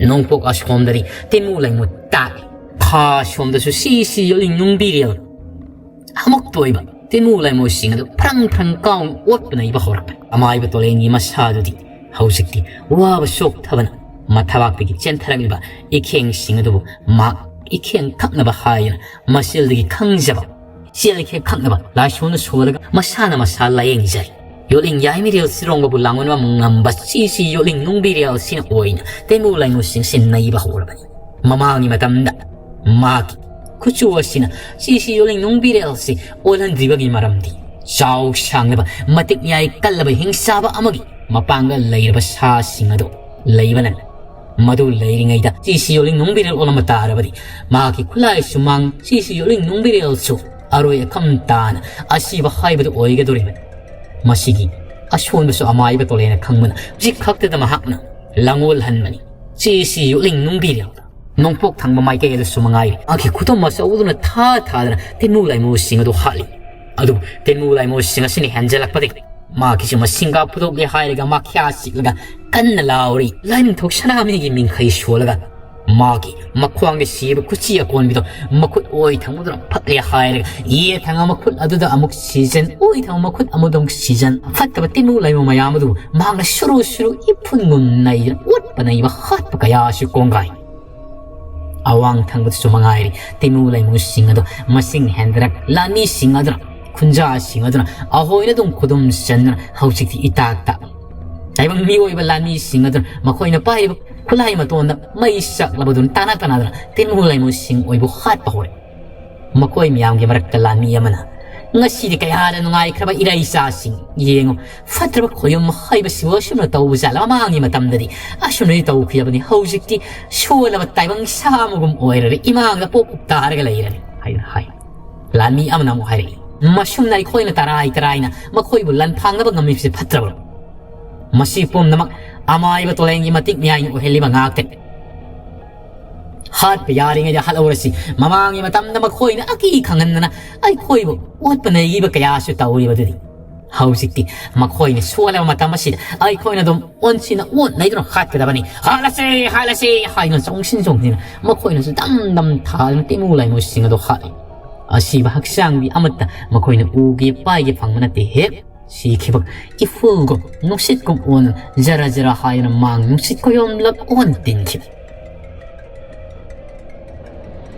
ꯅꯣꯡꯄꯣꯛ ꯑꯁꯣꯝꯗꯗꯤ ꯇꯦꯃꯨ ꯂꯥꯏꯃꯨ ꯇꯥꯛꯂꯤ꯫ ꯈꯥ ꯁꯣꯝꯗꯁꯨ ꯁꯤ ꯁꯤ ꯌꯣꯠꯂꯤꯡ ꯅꯨꯡꯕꯤꯔꯦꯜ ꯑꯃꯨꯛꯇ ꯑꯣꯏꯕ ꯇꯦꯃꯨ ꯂꯥꯏꯃꯨꯁꯤꯡ ꯑꯗꯨ ꯐ꯭ꯔꯪ ꯐ꯭ꯔꯪ ꯀꯥꯎꯅ ꯑꯣꯠꯄ ꯅꯩꯕ ꯍꯧꯔꯛꯄ꯫ ꯑꯃꯥꯏꯕ ꯇꯣꯂꯦꯟꯒꯤ ꯃꯁꯥꯗꯨꯗꯤ ꯍꯧꯖꯤꯛꯇꯤ ꯋꯥꯕ ꯆꯣꯛꯊꯕꯅ ꯃꯊꯕꯥꯛꯇꯒꯤ ꯆꯦꯟꯊꯔꯛꯂꯤꯕ ꯏꯈꯦꯡꯁꯤꯡ ꯑꯗꯨꯕꯨ ꯃꯍꯥꯛ ꯏꯈꯦꯡ ꯈꯛꯅꯕ ꯍꯥꯏꯗꯨꯅ ꯃꯆꯤꯜꯗꯒꯤ ꯈꯪꯖꯕ ꯏꯆꯦꯜ ꯏꯈꯦꯡ ꯈꯛꯅꯕ ꯂꯥꯏꯁꯣꯟꯅ ꯁꯣꯜꯂꯒ ꯃꯁꯥꯅ ꯃꯁꯥ ꯂꯥꯌꯦꯡꯖꯔꯤ꯫ ꯌꯣꯠꯂꯤꯡ ꯌꯥꯏꯃꯤꯔꯦꯜ ꯁꯤꯔꯣꯡꯕꯕꯨ ꯂꯥꯡꯑꯣꯟꯕ ꯉꯝꯕ ꯆꯤ ꯆꯤ ꯌꯣꯠꯂꯤꯡ ꯅꯨꯡꯕꯤꯔꯦꯜꯁꯤꯅ ꯑꯣꯏꯅ ꯇꯦꯃꯨ ꯂꯥꯏꯃꯨꯁꯤꯡꯁꯤ ꯅꯩꯕ ꯍꯧꯔꯕꯅꯤ꯫ ꯃꯃꯥꯡꯒꯤ ꯃꯇꯝꯗ ꯃꯍꯥꯛꯀꯤ ꯈꯨꯠꯁꯨ ꯑꯁꯤꯅ ꯁꯤ ꯁꯤ ꯌꯣꯠꯂꯤꯡ ꯅꯨꯡꯕꯤꯔꯦꯜꯁꯤ ꯑꯣꯜꯍꯟꯗ꯭ꯔꯤꯕꯒꯤ ꯃꯔꯝꯗꯤ ꯆꯥꯎ ꯁꯥꯡꯂꯕ ꯃꯇꯤꯛ ꯃꯌꯥꯏ ꯀꯜꯂꯕ ꯍꯤꯡꯆꯥꯕ ꯑꯃꯒꯤ ꯃꯄꯥꯡꯒꯜ ꯂꯩꯔꯕ ꯁꯥꯁꯤꯡ ꯑꯗꯨ ꯂꯩꯕꯅ ꯃꯗꯨ ꯂꯩꯔꯤꯉꯩꯗ ꯁꯤ ꯁꯤ ꯌꯣꯠꯂꯤꯡ ꯅꯨꯡꯕꯤꯔꯦꯜ ꯑꯣꯜꯂꯝꯕ ꯇꯥꯔꯕꯗꯤ ꯃꯍꯥꯛꯀꯤ ꯈꯨꯠꯂꯥꯏ ꯁꯨꯃꯥꯡ ꯁꯤ ꯁꯤ ꯌꯣꯠꯂꯤꯡ ꯅꯨꯡꯕꯤꯔꯦꯜꯁꯨ ꯑꯔꯣꯏ ꯑꯈꯝ ꯇꯥꯅ ꯑꯁꯤꯕ ꯍꯥꯏꯕꯗꯨ ꯑꯣꯏꯒꯗꯧꯔꯤꯕꯅꯤ꯫ ꯃꯁꯤꯒꯤ ꯑꯁꯣꯟꯕꯁꯨ ꯑꯃꯥꯏꯕ ꯇꯣꯂꯦꯅ ꯈꯪꯕꯅ ꯍꯧꯖꯤꯛ ꯈꯛꯇꯗ ꯃꯍꯥꯛꯅ ꯂꯥꯡꯑꯣꯜꯍꯟꯕꯅꯤ꯫ ꯆꯦꯁꯤ ꯌꯣꯠꯂꯤꯡ ꯅꯨꯡꯕꯤꯔꯦꯜꯗ ꯅꯣꯡꯄꯣꯛ ꯊꯪꯕ ꯃꯥꯏꯀꯩ ꯑꯗꯨꯁꯨ ꯃꯉꯥꯏꯔꯦ꯫ ꯃꯍꯥꯛꯀꯤ ꯈꯨꯇꯨꯝ ꯑꯆꯧꯕꯗꯨꯅ ꯊꯥ ꯊꯥꯗꯅ ꯇꯦꯅꯨ ꯂꯥꯏꯃꯨꯁꯤꯡ ꯑꯗꯨ ꯍꯥꯠꯂꯤ꯫ ꯑꯗꯨꯕꯨ ꯇꯦꯅꯨ ꯂꯥꯏꯃꯨꯁꯤꯡ ꯑꯁꯤꯅ ꯍꯦꯟꯖꯜꯂꯛꯄꯗꯒꯤ ꯃꯍꯥꯛꯀꯤꯁꯨ ꯃꯁꯤꯡꯒ ꯐꯨꯗꯣꯛꯂꯦ ꯍꯥꯏꯔꯒ ꯃꯈ꯭ꯌꯥ ꯆꯤꯛꯂꯒ ꯀꯟꯅ ꯂꯥꯎꯔꯤ꯫ ꯂꯥꯏꯅꯤꯡꯊꯧ ꯁꯅꯥꯃꯍꯤꯒꯤ ꯃꯤꯡꯈꯩ ꯁꯣꯜꯂꯒ ꯃꯥꯒꯤ ꯃꯈ꯭ꯋꯥꯡꯗ ꯁꯤꯕ ꯈꯨꯠꯁꯤ ꯑꯀꯣꯟꯕꯤꯗꯣ ꯃꯈꯨꯠ ꯑꯣꯏ ꯊꯪꯕꯗꯨꯅ ꯐꯠꯂꯦ ꯍꯥꯏꯔꯒ ꯌꯦꯠ ꯊꯪꯕ ꯃꯈꯨꯠ ꯑꯗꯨꯗ ꯑꯃꯨꯛ ꯁꯤꯖꯟ, ꯑꯣꯏ ꯊꯪꯕ ꯃꯈꯨꯠ ꯑꯃꯗ ꯑꯃꯨꯛ ꯁꯤꯖꯟ꯫ ꯐꯠꯇꯕ ꯇꯤꯃꯨ ꯂꯩꯃꯨ ꯃꯌꯥꯝ ꯑꯗꯨ ꯃꯍꯥꯛꯅ ꯁꯨꯔꯨ ꯁꯨꯔꯨ ꯏꯐꯨꯟꯒꯨꯝ ꯅꯩꯗꯨꯅ ꯑꯣꯠꯄ ꯅꯩꯕ ꯍꯥꯠꯄ ꯀꯌꯥ ꯑꯁꯤ ꯀꯣꯡꯒꯥꯏ꯫ ꯑꯋꯥꯡ ꯊꯪꯕꯗꯁꯨ ꯃꯉꯥꯏꯔꯤ꯫ ꯇꯤꯃꯨ ꯂꯩꯃꯨꯁꯤꯡ ꯑꯗꯨ ꯃꯁꯤꯡ ꯍꯦꯟꯗꯔꯛ ꯂꯥꯟꯃꯤꯁꯤꯡ ꯑꯗꯨꯅ, ꯈꯨꯟꯖꯥꯁꯤꯡ ꯑꯗꯨꯅ ꯑꯍꯣꯏꯅ ꯑꯗꯨꯝ ꯈꯨꯗꯨꯝ ꯆꯟꯗꯨꯅ ꯍꯧꯖꯤꯛꯇꯤ ꯏꯇꯥꯛ ꯇꯥꯛ ꯇꯥꯏꯕꯪ ꯃꯤꯑꯣꯏꯕ ꯂꯥꯟꯃꯤꯁꯤꯡ ꯑꯗꯨꯅ ꯃꯈꯣꯏꯅ ꯄꯥꯏꯔꯤꯕ ꯈꯨꯠꯂꯥꯏ ꯃꯇꯣꯟꯗ ꯃꯩ ꯆꯥꯛꯂꯕꯗꯨꯅ ꯇꯥꯅ ꯇꯥꯅꯗꯨꯅ ꯇꯤꯃꯨ ꯂꯩꯃꯨꯁꯤꯡ ꯑꯣꯏꯕꯨ ꯍꯥꯠꯄ ꯍꯧꯔꯦ꯫ ꯃꯈꯣꯏ ꯃꯌꯥꯝꯒꯤ ꯃꯔꯛꯇ ꯂꯥꯟꯃꯤ ꯑꯃꯅ, "ꯉꯁꯤꯗꯤ ꯀꯌꯥꯗ ꯅꯨꯡꯉꯥꯏꯈ꯭ꯔꯕ ꯏꯔꯩꯆꯥꯁꯤꯡ! ꯌꯦꯡꯉꯨ, ꯐꯠꯇ꯭ꯔꯕ ꯈꯣꯌꯨꯝ ꯍꯥꯏꯕꯁꯤꯕꯨ ꯑꯁꯨꯝꯅ ꯇꯧꯕ ꯖꯥꯠꯂ? ꯃꯃꯥꯡꯒꯤ ꯃꯇꯝꯗꯗꯤ ꯑꯁꯨꯝꯅꯗꯤ ꯇꯧꯈꯤꯕꯅꯤ, ꯍꯧꯖꯤꯛꯇꯤ ꯁꯣꯜꯂꯕ ꯇꯥꯏꯕꯪ ꯁꯥ ꯑꯃꯒꯨꯝ ꯑꯣꯏꯔꯔꯦ, ꯏꯃꯥꯡꯗ ꯄꯣꯛ ꯇꯥꯔꯒ ꯂꯩꯔꯅꯤ" ꯍꯥꯏꯅ ꯍꯥꯏ꯫ ꯂꯥꯟꯃꯤ ꯑꯃꯅ ꯑꯃꯨꯛ ꯍꯥꯏꯔꯛꯏ, "ꯃꯁꯨꯝꯅ ꯑꯩꯈꯣꯏꯅ ꯇꯔꯥꯏ ꯇꯔꯥꯏꯅ ꯃꯈꯣꯏꯕꯨ ꯂꯥꯟꯐꯥꯡꯅꯕ ꯉꯝꯃꯤꯕꯁꯤ ꯐꯠꯇ꯭ꯔꯕ꯭ꯔꯣ? ꯃꯁꯤ ꯄꯨꯝꯅꯃꯛ ꯑꯃꯥꯏꯕ ꯇꯣꯂꯦꯟꯒꯤ ꯃꯇꯤꯛ ꯃꯌꯥꯏꯅ ꯑꯣꯏꯍꯜꯂꯤꯕ ꯉꯥꯛꯇꯅꯤ꯫ ꯍꯥꯠꯄ ꯌꯥꯔꯤꯉꯩꯗ ꯍꯥꯠꯍꯧꯔꯁꯤ꯫ ꯃꯃꯥꯡꯒꯤ ꯃꯇꯝꯗ ꯃꯈꯣꯏꯅ ꯑꯀꯤ ꯈꯪꯍꯟꯗꯅ ꯑꯩꯈꯣꯏꯕꯨ ꯑꯣꯠꯄ ꯅꯩꯈꯤꯕ ꯀꯌꯥꯁꯨ ꯇꯧꯔꯤꯕꯗꯨꯗꯤ꯫ ꯍꯧꯖꯤꯛꯇꯤ ꯃꯈꯣꯏꯅ ꯁꯣꯜꯂꯕ ꯃꯇꯝ ꯑꯁꯤꯗ ꯑꯩꯈꯣꯏꯅ ꯑꯗꯨꯝ ꯑꯣꯟꯁꯤꯟꯅ ꯑꯣꯠ ꯅꯩꯗꯨꯅ ꯍꯥꯠꯀꯗꯕꯅꯤ꯫ "ꯍꯥꯠꯂꯁꯦ, ꯍꯥꯠꯂꯁꯦ" ꯍꯥꯏꯗꯨꯅ ꯆꯣꯡꯁꯤꯟ ꯆꯣꯡꯁꯤꯟꯅ ꯃꯈꯣꯏꯅꯁꯨ ꯗꯝ ꯗꯝ ꯊꯥꯗꯨꯅ ꯇꯤꯃꯨ ꯂꯥꯏꯃꯨꯁꯤꯡ ꯑꯗꯨ ꯍꯥꯠꯂꯤ꯫ ꯑꯁꯤꯕ ꯍꯛꯆꯥꯡꯗꯤ ꯑꯃꯠꯇ ꯃꯈꯣꯏꯅ ꯎꯒꯦ ꯄꯥꯏꯒꯦ ꯐꯪꯕ ꯅꯠꯇꯦ꯫ ꯍꯦꯛ ꯁꯤꯈꯤꯕ ꯏꯐꯨꯜꯒꯨꯝ ꯅꯨꯡꯁꯤꯠꯀꯨꯝ ꯑꯣꯟ ꯖꯔ ꯖꯔ ꯍꯥꯏꯗꯨꯅ ꯃꯥꯡ ꯅꯨꯡꯁꯤꯠ ꯀꯣꯌꯣꯝꯂꯞ ꯑꯣꯟ ꯇꯤꯟꯈꯤꯕ꯫